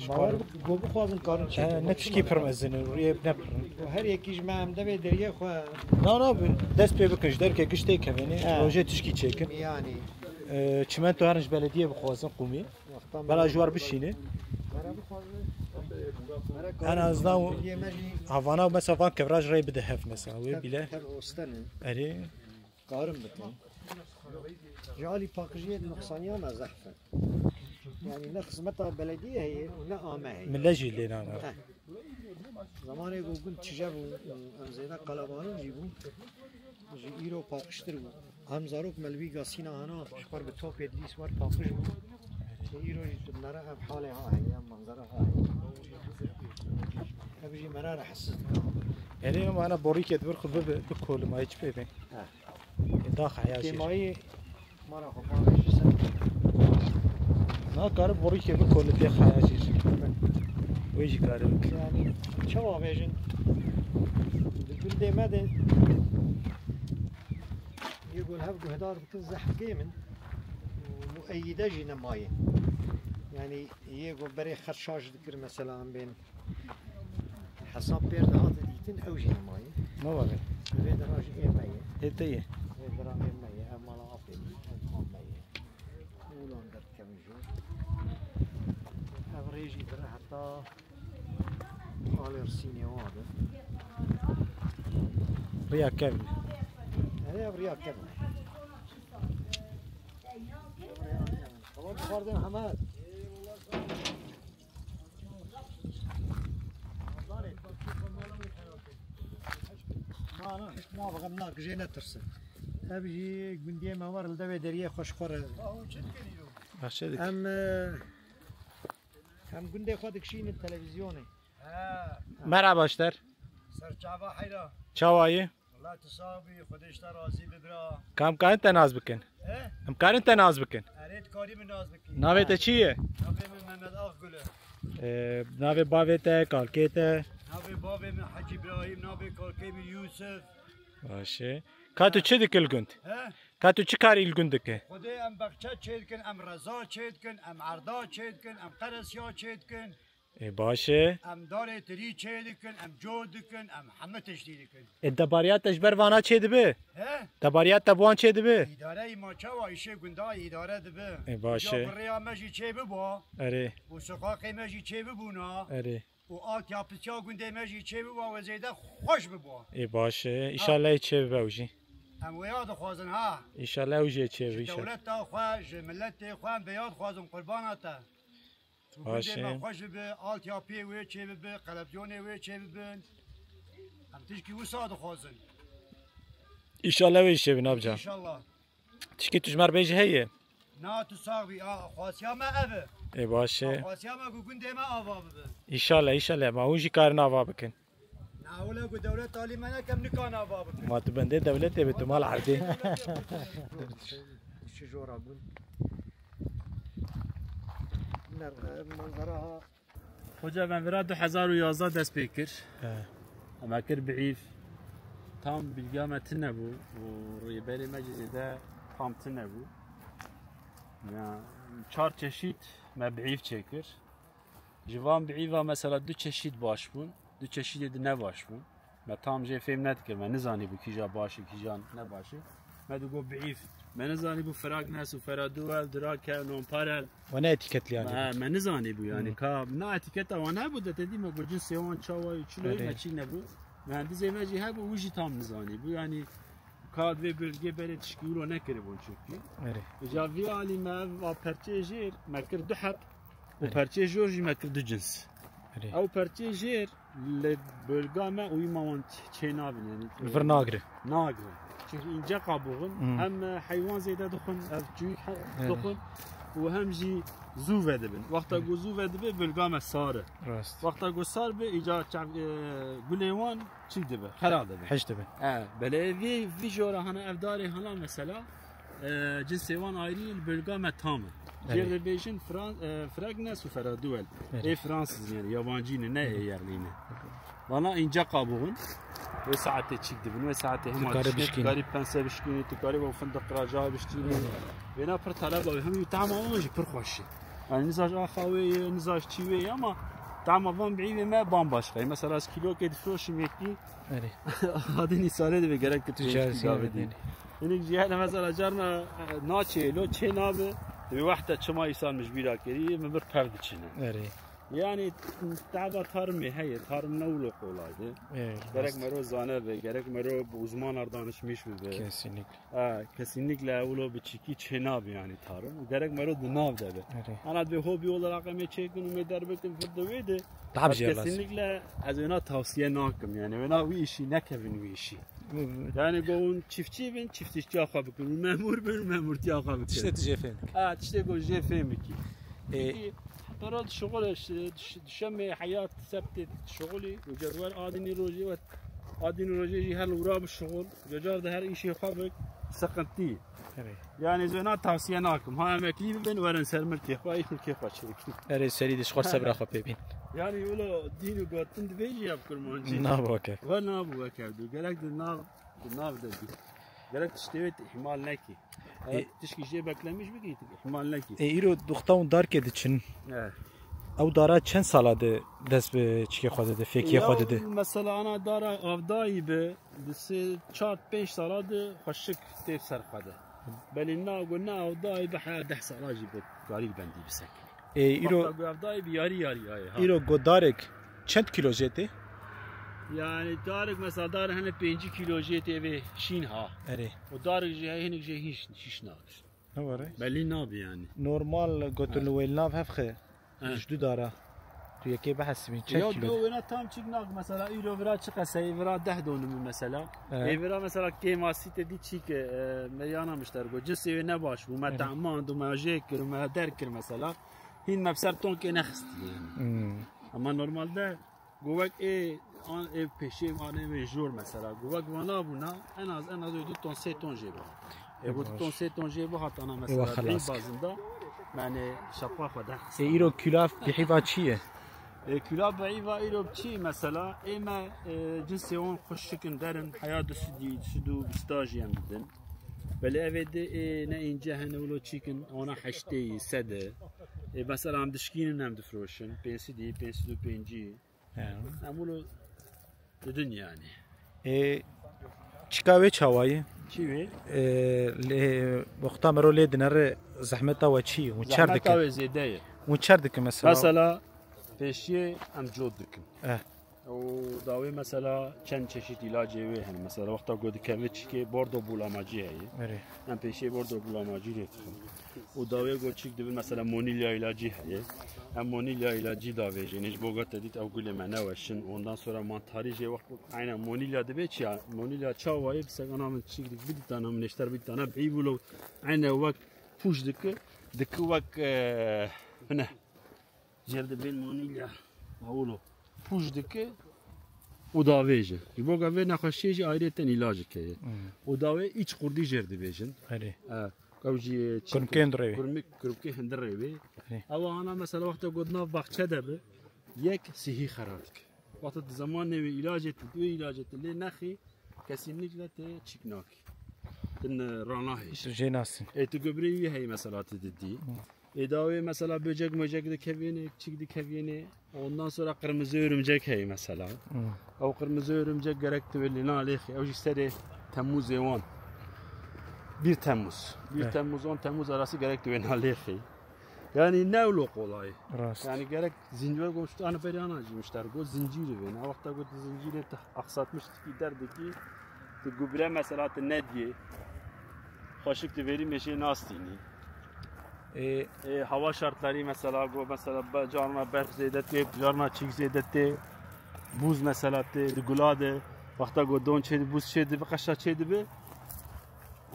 Bawer go bixwazin karin çêkin. He, ne tişkî pir mezin in, riyê ne pir in. Her yekî ji me em devê deriyê xwe. Na, na, bi, dest pê bikin, ji derke giş tê kevênê, he, rojê tişkî çêkin. Yani. E, çimento herin ji belediyê bixwazin qûmî. Bela ji war bişîne. En azından havana mesela van kevra ji rê bide hev mesela. Wê bîle. Erê. Karin bikin. Ji alî paqijiyê nuqsaniya me zehf e. Yani ne xizmeta belediyê heye û ne ame heye. Mile jî lê nane. Heh. Zamanê ku gund tije bû, em zêde qelebalix jî bû. Ji îro paqijtir bû. Em zarok me li vî gasîna hana ji xwe re bi topê dilî siwar paqij bû. Ji îro jî tu nere ev halê ha heye, ev manzara ha heye. Ev jî me re rahatsiz dike. Erê, em ana borîkê di vir xwe bibe, bikolim, ay çi pê bê? He. Dax heya jî. Kêmayî mara xwe parê ji ser. Na kare borîkê bikole tê xaya jî. Wê jî kare bike. Yani çawa bêjin? Di gundê me de yê gol hev guhdar bikin zehf kêm in. Mueyide jî nemaye. Yani yê gol berê xer şaş dikir mesela em bên. Hesab pêr dihate dîtin, ew jî nemaye. Ne var? Vê dera jî ê me ye. Ê te ye. Vê dera ê me ye, ev mala apê min, ev a me ye. Olan derdikevin jor. Ev rê jî dire heta alê Sînê wa de. Riya kevin. Erê ev riya kevin. Tamam, xwardin Hemed. Na, na, na, bixem, na, gijê netirsin. Ev jî gundiyê me war li devê deriyê xweş xwe re. Bahçe dik. Em, e, em gundê xwe dikişînin televîzyonê. He. Merhaba, ji te re. Serçava heyra. Çawa yî? Wela tu sax bî, Xwedê ji te razî be bira. Ka em karin te nas bikin? He? Em karin te nas bikin? Erê, dikarî min nas bikî. Navê te çi ye? Navê min Mehmet Akgul e. Ee, navê bavê te, kalkê te? Navê bavê min Hecî Îbrahîm, navê kalkê min Yûsif. Baş e. Ka tu çi dikî li gund? He? Ka tu çi karî li gund dikî? Xwedê em bexçe çêdikin, em reza çêdikin, em erda çêdikin, em qeresiya çêdikin. Ê, baş e. Em darê tirî çê dikin, em cot dikin, em hemû tiştî dikin. Ê, debariya te ji ber vana çê dibe? He? Debariya te bi wan çê dibe? Îdareyî ma çawa, îşê gunda îdare dibe. Ê, baş e. Îja bi rêya me jî çê biba. Erê. Û siqaqê me jî çê bibûna. Erê. Û altyapisiya gundê me jî çê biba, we zêde xweş biba. Ê, baş e. Ha. Îşallah çê bibe ew jî. Em wê ya dixwazin ha. Îşallah ew jî çê bibe, îşallah. Ji dewleta xwe, ji miletê xwe em vê ya dixwazin qurbana te. Baş e. Gundê me xweş bibe, altyapiyê wê çê bibe, qelebzonê wê çê bibin. Em tişkî wisa dixwazin. Îşallah wê jî çê bibe, nabca. Înşallah. Tişkî tu ji me re bêjî heye? Na, tu sax bî. A, xwasiya me ev e. Ê, baş e. Xwasiya me ku gundê me ava bibe. Îşallah, îşallah. Ma hûn jî karin ava bikin. Na, wele ku dewlet alî me neke, em nikan ava bikin. Ma tu bendê dewletê be, tu mal erdê. Çi jora bûn. Ner, manzara ha. Xoca, em vira du hezar û yazdeh dest pê kir. He. Em kir bi îv. Tam bilgiya me tune bû û rêberê me jî êde tam tune bû. Ya, çar çeşît me bi îv çêkir. Ji van bi îva mesela du çeşît baş bûn. du çeşîdê di ne baş bûn. Me tam jê fêm nedikir, me nizanîbû kîja baş e, kîja ne baş e. Me digot biîf. Me nizanîbû Fragnes û Feraduel, Drakel, Nonparel. Wana etîketlî yanî. Me, me nizanîbû yanî. Hmm. Ka na etîketa wan hebû, de te dî me got cinsê wan çawa ye, çilo ye, Erê. me çî nebû. Mühendisê me jî hebû, wî jî tam nizanîbû. Yanî ka di vê bölgê berê tişkî wilo nekiribûn çekî. Erê. Îca vî alî me ev a perçê jêr, me kir du heb. Û Erê. perçê jor jî me kir du cins. Erê. Ew perçê jêr li bölga me û wî ma wan ç-, çê nabin, yanî, Li vir nagire. nagire. Çünkü ince kabuğun Hmm. hem, e, heywan zêde dixwin, ev çûyîk he-, Erê. dixwin û hem jî zû vedibin. Wexta Erê. ku zû vedibe, bölga me sar e. Rast. Wexta ku sar be, îca çav-, e, gulê wan çî dibe, xera dibe. Heş dibe. E, belê vî, vî jora hana ev darê hana mesela, e, cinsê wan ayrî li bölga me tam e. Erê. Jêr dibêjin Fran-, e, Fragnes û Feraduel. Erê. Ê Fransız yani, yabancî ne, ne ê yerlî ne. Vana ince kabuğun. Wê saetê çîk dibin, wê saetê hema Dikarî tiştê, bişkînî. dikarî pense bişkînî, dikarî bo fındık raca bişkînî. Erê. Wêna pir taleba wê, hem tahma wan jî pir xweş e. Yani nizaj axa wê ye, nizaj çî wê ye ama tahma van biîvê me bambaşka ye. Mesela ez kîlokê difroşim yekî, Erê. Adinî sarê dibe gerek tu Tu pênc çarşî kî davidî. Hinek jî hene mesela carna, e, naçê lo çê nabe. Dibe wexta çima îsan mijbîra kirî, min bir pev diçine. Erê. Yani taba tarımê heye, tarım ne wilo kolay de. Erê, Gerek rast. mero zane be, gerek mero bi uzman ardanişmiş bibe. Kesinlikle. Ha, kesinlikle wilo biçîkî çê nabe yani tarım. Gerek mero di nav de be. Erê. Ana dibe hobi olarak em ê çêkin û em ê derbikin vir de wê de. Daha bir şey lazım. Kesinlikle ez wêna tavsiye nakim yani. Wêna wî işî nekevin wî işî. Yani go hûn çiftçî bin, çiftçiya xwe bikin. Û memur bin, memurtiya xwe bikin. Tiştê tu jê fêm dikî. Ha, tiştê go jê fêm bikî. E, Çünkü heta ra şixul, diş-, diş-, dişemê heyat sebtê şixulî û cedwer adinî rojê ve adinî rojê jî her li wira bi şixul. Cocar de her işê xwe bik, sıkıntı. Erê. Yani ez wêna tavsiye nakim. Ha emeklî bibin, werin ser milkê xwe, îş milkê xwe çêkin. Erê serî de ji xwe sebra xwe pê bîn. Yani wilo dîn û gotin dibêjî ya bi kurmancî. Nabû weke. We nabû weke du. Gerek di nav, di nav de bî. Gerek tiştê wê tu ihmal nekî. Eger E- tişkî jê beklemiş bikî, tu ihmal nekî. E, îro duxta hûn darkê diçin. E. Ew dara çend sala de dest bi çikê xwe dide, fêkiyê xwe dide? Ya, mesela ana dara avdayî bi, Di sê, çar, pênc sala de xweşik tê ser xwe de. Belê na go ne ew dayê bi heya deh sala jî bi karî bendî bi sekinî. Ê, îro Wexta go ev dayê bi yarî yarî ayê ha. Îro go darek çend kîlo jê tê? Yani darek mesela dar hene pêncî kîlo jê tê vê şîn ha. Erê. O darek jî heye hinek jê hîn şîş nakir. Ne var e? Belî nabe yani. Normal gotin li wêl nav hevxe. He. Ji du dara. Tu yekê bihesibîn çend Ya kîlo do de? Wêna tam çîk nak mesela îro vira çi qeseyê vira deh donimî mesela. He. Ê vira mesela kêmasî te dî çîk e, me yana mişter go. Cisê wê ne baş bû. Me He. Tamand û me jê kir û me der kir mesela. Hîn me bi ser tonkê nexistî yani. Hmm. Ama normalde Go wek ê, an ê pêşê an ê wê jor mesela. Go wek vana bûna, en az, en az ê du ton, sê ton jê bihat. Ê go du ton, sê ton jê bihat ana mesela. Ê wa xelas kir. Bazında, yani şapa xwe derxist. Ê îro kula bihîva çi ye? Ê kula bihîva îro çi mesela? Ê me, e, cinsê wan xweşikin derin, heya du sed, du sed û bîst jî em didin. Belê evê de ê ne ince hene wilo çîkin, ona heştê, sede. Ê mesela em dişkînin em difroşin, pênc sed, pênc sed û pêncî. He. Em wilo didin yani. Ê, çika wê çawa ye? Çi wê? Ê, lê, wexta mero lê dinere zehmeta we çi ye? Hûn çer dikin? Zehmeta wê zêde ye. Hûn çer dikin mesela? Mesela pêşiyê em cot dikin. Eh. Û dawê mesela çend çeşit ilacê wê hene. Mesela wexta ku dikeve çikê bordo bulamacî heye. Erê. Em pêşiyê bordo bulamacî lê dixin. Û dawê ku çîk dibin mesela monilya ilacî heye. Em monilya ilacî davêjin. Ji bo ku te dît ew gulê me neweşin. Ondan sonra mantarî jê wext aynen monilya dibe çi ya? Monilya çawa ye? Bi sekana min çîk dik bidîtana, min neşter bidîtana. Bî wilo aynen wek pûş dike. Dike wek, e, ne? Jêr dibên monîlya. Hawlo. Pûj dike û davêje. Ji bo ka vê nexweşiyê jî ayrêten îlacek heye. Hmm. Û dawê îç qurdî jêr dibêjin. Erê. E, ew jî çi Kurmikê hundirê wê. Kurmik, kurmikê hundirê wê. Erê. Ew ana mesela wexta got nav baxçe de bi, yek sihî xera dike. Wexta di zemanê wê îlacê tu, wê îlacê tu lê nexî, Kesinlikle te çîk nakî. Din, e, ranahêj. Tu jê nasîn. Ê, tu gubrê wî heyî mesela tu didî. Hı. Ê dawê mesela böcek möcek dikeviyêne, çik dikeviyêne. Ondan sonra kırmızı örümcek heye mesela. Hmm. Ew kırmızı örümcek gerek tu wê li nalêxî. Ew jî serê Temmuzê wan. Bir Temmuz. Bir Evet. Temmuz, on Temmuz arası gerek tu wê nalêxî. Yani ne wilo kolay. Rast. Yani gerek zincir goştu, ana beri ana jî müşter go zinciri wê. Ne wexta go tu zincirê tu aksatmış ki derdeki, tu gübre mesela tu ne diye. Xweşik tu verî meşê nastînî. Ê, Ê, hava şartları mesela go mesela be-, carna berf zêde tê, carna çîk zêde tê. Buz mesela tê, di gula de. Wexta go don çê dibe, buz çê dibe, qeşa çê dibe.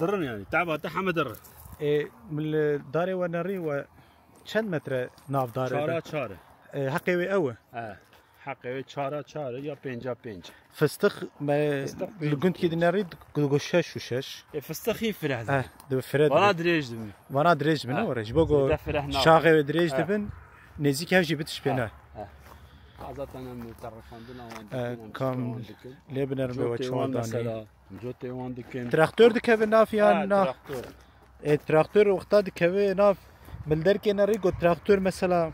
Dirin yani. Teba te heme dirin. Ê, min li darê we nerî we çend metre nav darê Çara de? Çar e. Ê, heqê wê ew e? He. Heqê wê çara çar e ya pênca pênc. Fistix me Fistix li pênc, gundkî pênc. Dinerî digo şeş û şeş. E, fistix hîn fireh dibe. Eh, dibe fireh dibe. Vana dirêj dibe. Vana dirêj dibe, ne Ha. were? Ji bo go Zêde fireh nabe. Şaxê wê dirêj Ha. dibin, nêzîk hev jî bitiş pê Ha. ne. Ha. Ha, zaten em terifandina wan Eh, dikin, em kam şikê wan dikin. lê binerim Cotê we çawa wan danî. Mesela, cotê wan dikin. Traktor dikeve nav yan Ha, na? Traktor. E, traktor wexta dikeve nav, min derkêne rê got traktor mesela,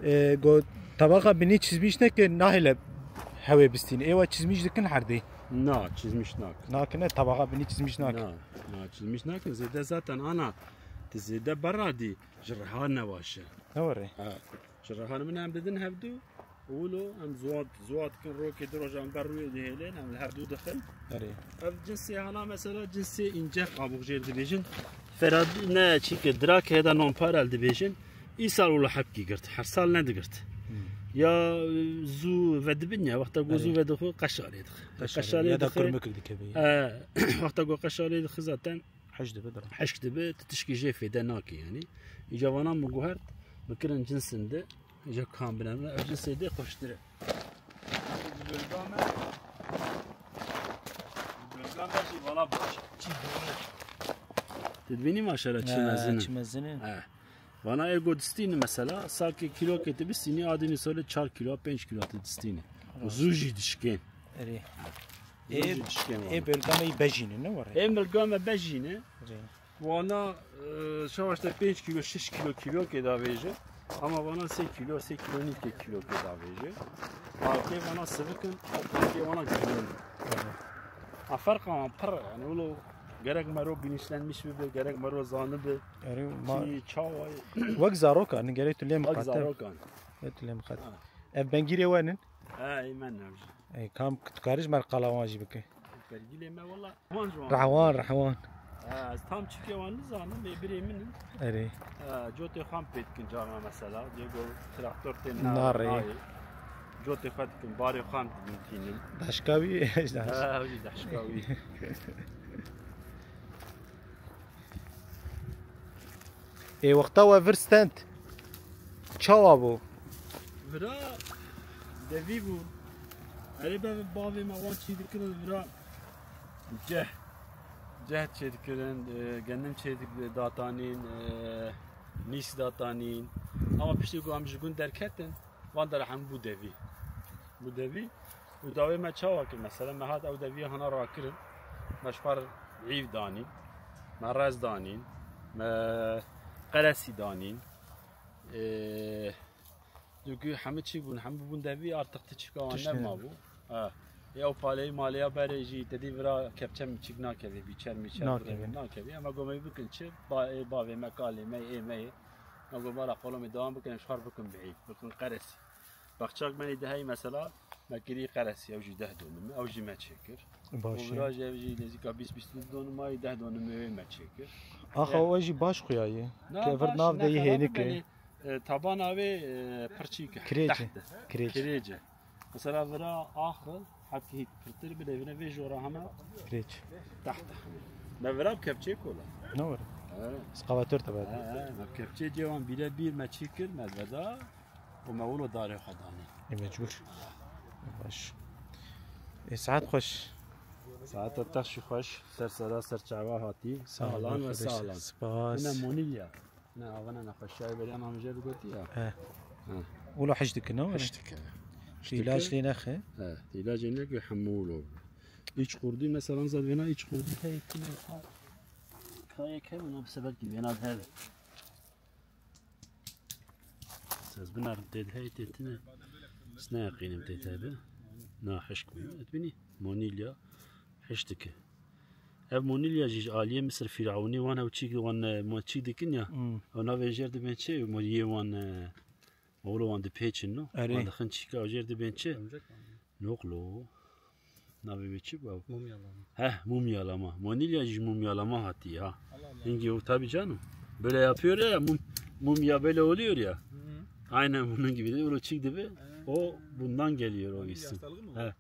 e, got tabaxa binî çizmîş neke, nahêle hewê bistîne. Ê we çizmîş dikin herdê? Na, çizmîş nakin. Nakin, e, tabaxa binî çizmîş nakin. Na, na, çizmîş nakin. Zêde zaten ana, tu zêde berra dî, ji reha nebaş e. Ne were? Ha. Ji rehan min em didin hevdu. Wilo em zuwat, zuwat dikin rokê du rojan ber rûyê dihêlin, em li her du dixin. Erê. Ev cinsê hana mesela cinsê înce qabûq jêr dibêjin. Ferad ne çîke dirake heda non parel dibêjin. Îsal wilo hepkî girt. Her sal nedigirt. Hmm. Ya, e, zû vedibin ya, wexta ku Erê. zû vedixwe qeşalê dixwe. Qeşalê Qeşalê ya da dixwe. kurmik dikeve. E, wexta ku qeşalê dixwe zaten Hej dibe, dirim. Hişk dibe, tu tişkî jê fêde nake yani. Îca vana min guhert, bikirin cinsin de, îca kam binerin, ev cinsê de xweştir e. Bölga me, bölga me jî vana baş. Çi dibînî? Tu dibînî maşallah çi Ha, mezin e. çi mezin e. He. Vana ê go distînî mesela, salkê kîlokê tu bistînî, adînî solê çar kîlo, pênc kîlo tu distînî. Rast. Zû jî dişkên. Erê. Zû Ê, jî dişkên ê vana. bölga me yî bejîne, ne were? Ê bölga me bejîne. Erê. Vana, e, şaş te pênc kîlo, şeş kîlo kîlokê davêje. Ama vana sê kîlo, sê kîlo nîvkê kîlokê davêje. Arkê vana sivikin, arkê vana girin. Erê. A ferqa wan pir, yani wilo gerek mero bilinçlenmiş bibe, gerek mero zanibe. Erê, ma Ki çawa wek zarokan, gerek tu lê Wek miqate. zarokan. Gerek tu lê miqate. Ha. Ev bengîrê we nin? Ha, ê me ne jî. Ey, kam tu karî ji me re qala wan jî bike. Bengîrê me wela. Wan ji wan. Rehwan, rehwan. Ha, ez tam çikê wan nizanim, ê birê min in. Erê. Ha, cotê xwe em pê dikin carna mesela. Dê go traktor tê Narê. nayê. Cotê xwe dikin, barê xwe em dibîntînin. Daşka wî, Ha, ew jî daşka wî. Ê wexta we vir stend. Çawa bû? Vira devî bû. Erê be bavê me wan çî dikirin vira ceh. Ceh çê dikirin, e, gendim çê dik-, datanîn, e, nîs datanîn. Ama piştî ku em ji gund derketin, van dera hemû bû devî. Bû devî. Û dawê me çawa kir? Mesela me hat ew deviyê hana rakirin. Me ji xwe re îv danîn. Me rez danîn. Me qeresî danîn. Ê, dûkî hemû çî bûn. Hemû bûn devî, artık tişka wan Tiştê nema ne- bû. Ha. Ê, ew paleyî malê ya berê jî te dî vira kepçe miçik nakevê, bîçer mîçer Nakevê. vira nakevê. Ema gomeyî bikin çi? Ba-, ê, bavê me, kalê me, ê me yê. Ema go mala qolomê dewam bikin, em ji xwe re bikin bihîv, bikin qeresî. Baxçak me nê deheyî mesela, me kirî qeresî, ew jî deh donim, ew jî me çêkir. Baş e. Û virajê ev jî nêzîka bîst bîst û du donim ayî, deh donim wê me çêkir. Axa, Ya. we jî baş xuya ye. Na, Ke vir baş, nav ne de yî xerab hênik e. e. E, tabana wê, e, pirçîk e. Kirêc e. Teht e. Kirêc. Kirêc e. Mesela vira axir, hepkî hît pirtir bide, vine vê jora hema Kirêc. teht e. Me vira bi kepçê kola. Ne were? Evet. Skavatör tabi. He, he, me kepçê cê wan bîre bîr me çî kir, me veda. Û me wilo darê xwe danî. Ê mecbûr. Baş. Ê, saet xweş. Saeta te jî xweş. Ser sera ser çava hatî. Sağ ol, Alan ve arkadaşlar. sağlan. Spas. Hine monî ya. Ne, avana nexweşiya berê em amije bigotî ya. He. He. Wilo hej dikin, ne were? Hej dikin. Hej Îlaç dikin. lê nexe. He. Îlacê neke hemû wilo. Îç qurdî mesela zad vêna îç qurdî. Hey, kine. Kayê kevin o sebep ki vêna her. Ez binerim tê de hey tê tine. Ez neqînim tê te bi. Na hişk bû. Et bînî? Monîlya hişk dike. Ev monîlya jî ji aliyê Misir Fîrewnî wan ew çîk wan, e, mo-, çîk dikin ya. Hmm. Ew navê jêr dibên çi? Mo-, yê wan, e, oğlu wan dipêçin no. Erê. Wan dixin çîka ew jêr dibên çi? Örümcek mi? Yok lo. Navê wê çi bû? Mumyalama. Heh, mumyalama. Monilya ji mumyalama hatiye ha. Allah Allah. Hingî o tabii canım. Böyle yapıyor ya, mum, mumya böyle oluyor ya. Hı hı. Aynen bunun gibi de öyle çiğ dibi. He. O bundan geliyor o Monilya isim. Hastalığı mı bu? He.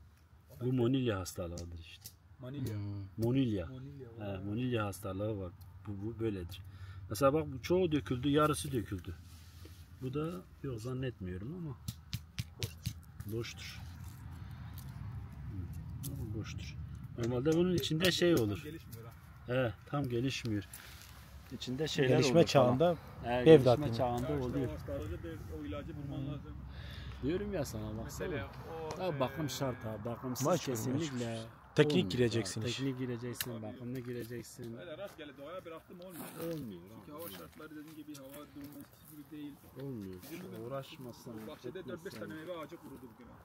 Bu monilya hastalığıdır işte. Monilya. Hmm. Monilya. Monilya He, var. Monilya hastalığı var. Bu, bu böyledir. Mesela bak, bu çoğu döküldü, yarısı döküldü. Bu da yok, zannetmiyorum ama boştur. Hı, boştur. Normalde bunun içinde şey olur. Tam gelişmiyor ha. He, tam gelişmiyor. İçinde şeyler Gelişme olur falan. Çağında He, dev gelişme zaten. Çağında oluyor. Hastalığı o ilacı bulman lazım. Diyorum ya sana, baksana. Mesela o, Ya e, bakım şart ha, bakımsız Mecbur, kesinlikle mecbur. Teknik olmuyor. Gireceksin Ha, iş. Teknik gireceksin, bakımlı gireceksin. Öyle rastgele doğaya bıraktım olmuyor. Olmuyor Çünkü abi. Hava şartları dediğim gibi hava durumu eskisi gibi değil. Olmuyor. Bizim bugün Uğraşmasan, bahçede dört beş etmesen. Tane meyve ağacı kurudu bugün ha.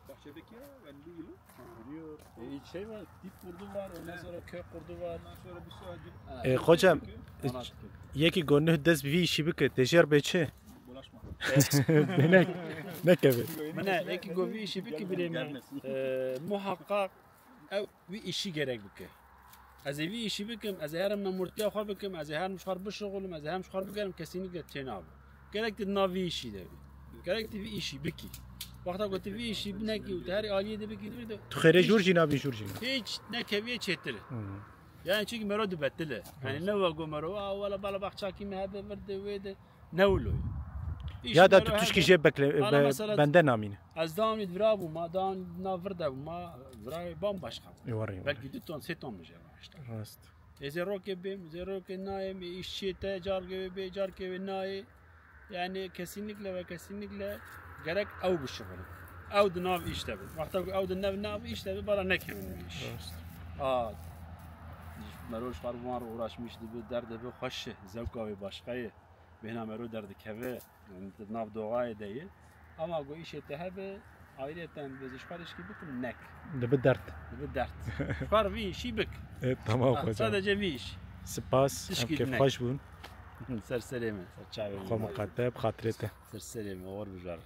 Bahçedeki ya, yani bu yıl. Kuruyor. E, şey var, dip kurdu var, ondan He. Sonra kök kurdu var. Ondan sonra bir su ağacı. Ha. E, hocam, Ona yekî go nuh dest bi vî îşî bike, tê jêr bê çi? Bulaşma. Bê ne, nekeve. Mine, yekî go vî îşî bike birê me. Gelmesin. E, muhakkak ew vî îşî gerek bike. Ez ê vî îşî bikim, ez ê herim memurtiya xwe bikim, ez ê herim ji xwe bişixulim, ez ê herim ji xwe bigerim, kesinlikle tênabe. Gerek tu nav vî îşî de bî. Gerek tu vî îşî bikî. Wexta ku tu vî îşî nekî û tu her aliyê de bikî, Tu xêrê jûr jî nabî, jûr jî nabî. Hiç nekeviyê çêtir. Hı. Yani çünkü mero dibetile. Yani ne wa go mero, "Aa, wala bala baxçakî me hebe, vir de wê de." Ne wilo. Ya da tu tişkî jê bekle, Ana be-, mesela bende namîne. Ez dawamî vira bûma, dawamî na vir de bûma, vira bambaşka. E, var ya. Belkî du ton, sê ton bije işte. Rast. Ê zê rokê bêm, zê rokê nayêm, ê îşçiyê te, carkê wê bê, carkê wê nayê. Yani kesinlikle ve kesinlikle gerek ew bişixulin. Ew di nav îş de bin. Wexta ku ew di nav, nav îş de bin, bala nekevin bi îş. Rast. A, mero ji xwe wan re uğraşmış dibi, derd dibi, xweş e, zewka wê başqa ye. Bêhna mero derdikeve, yani di nav doğayê de ye. Ama ku îşê te hebe, ayrıyeten bi ji xwe re işkî bikim, nek. Dibi dert. Dibi dert. Xwe re vî işî bik. E, tamam Ha, hocam. Sadece vî iş. Spas, Tişkî em kêf nek. Xweş bûn. Ser serê me, ser çavê me. Xwe miqate, bi xatirê te. Ser serê me, oxir bijwar.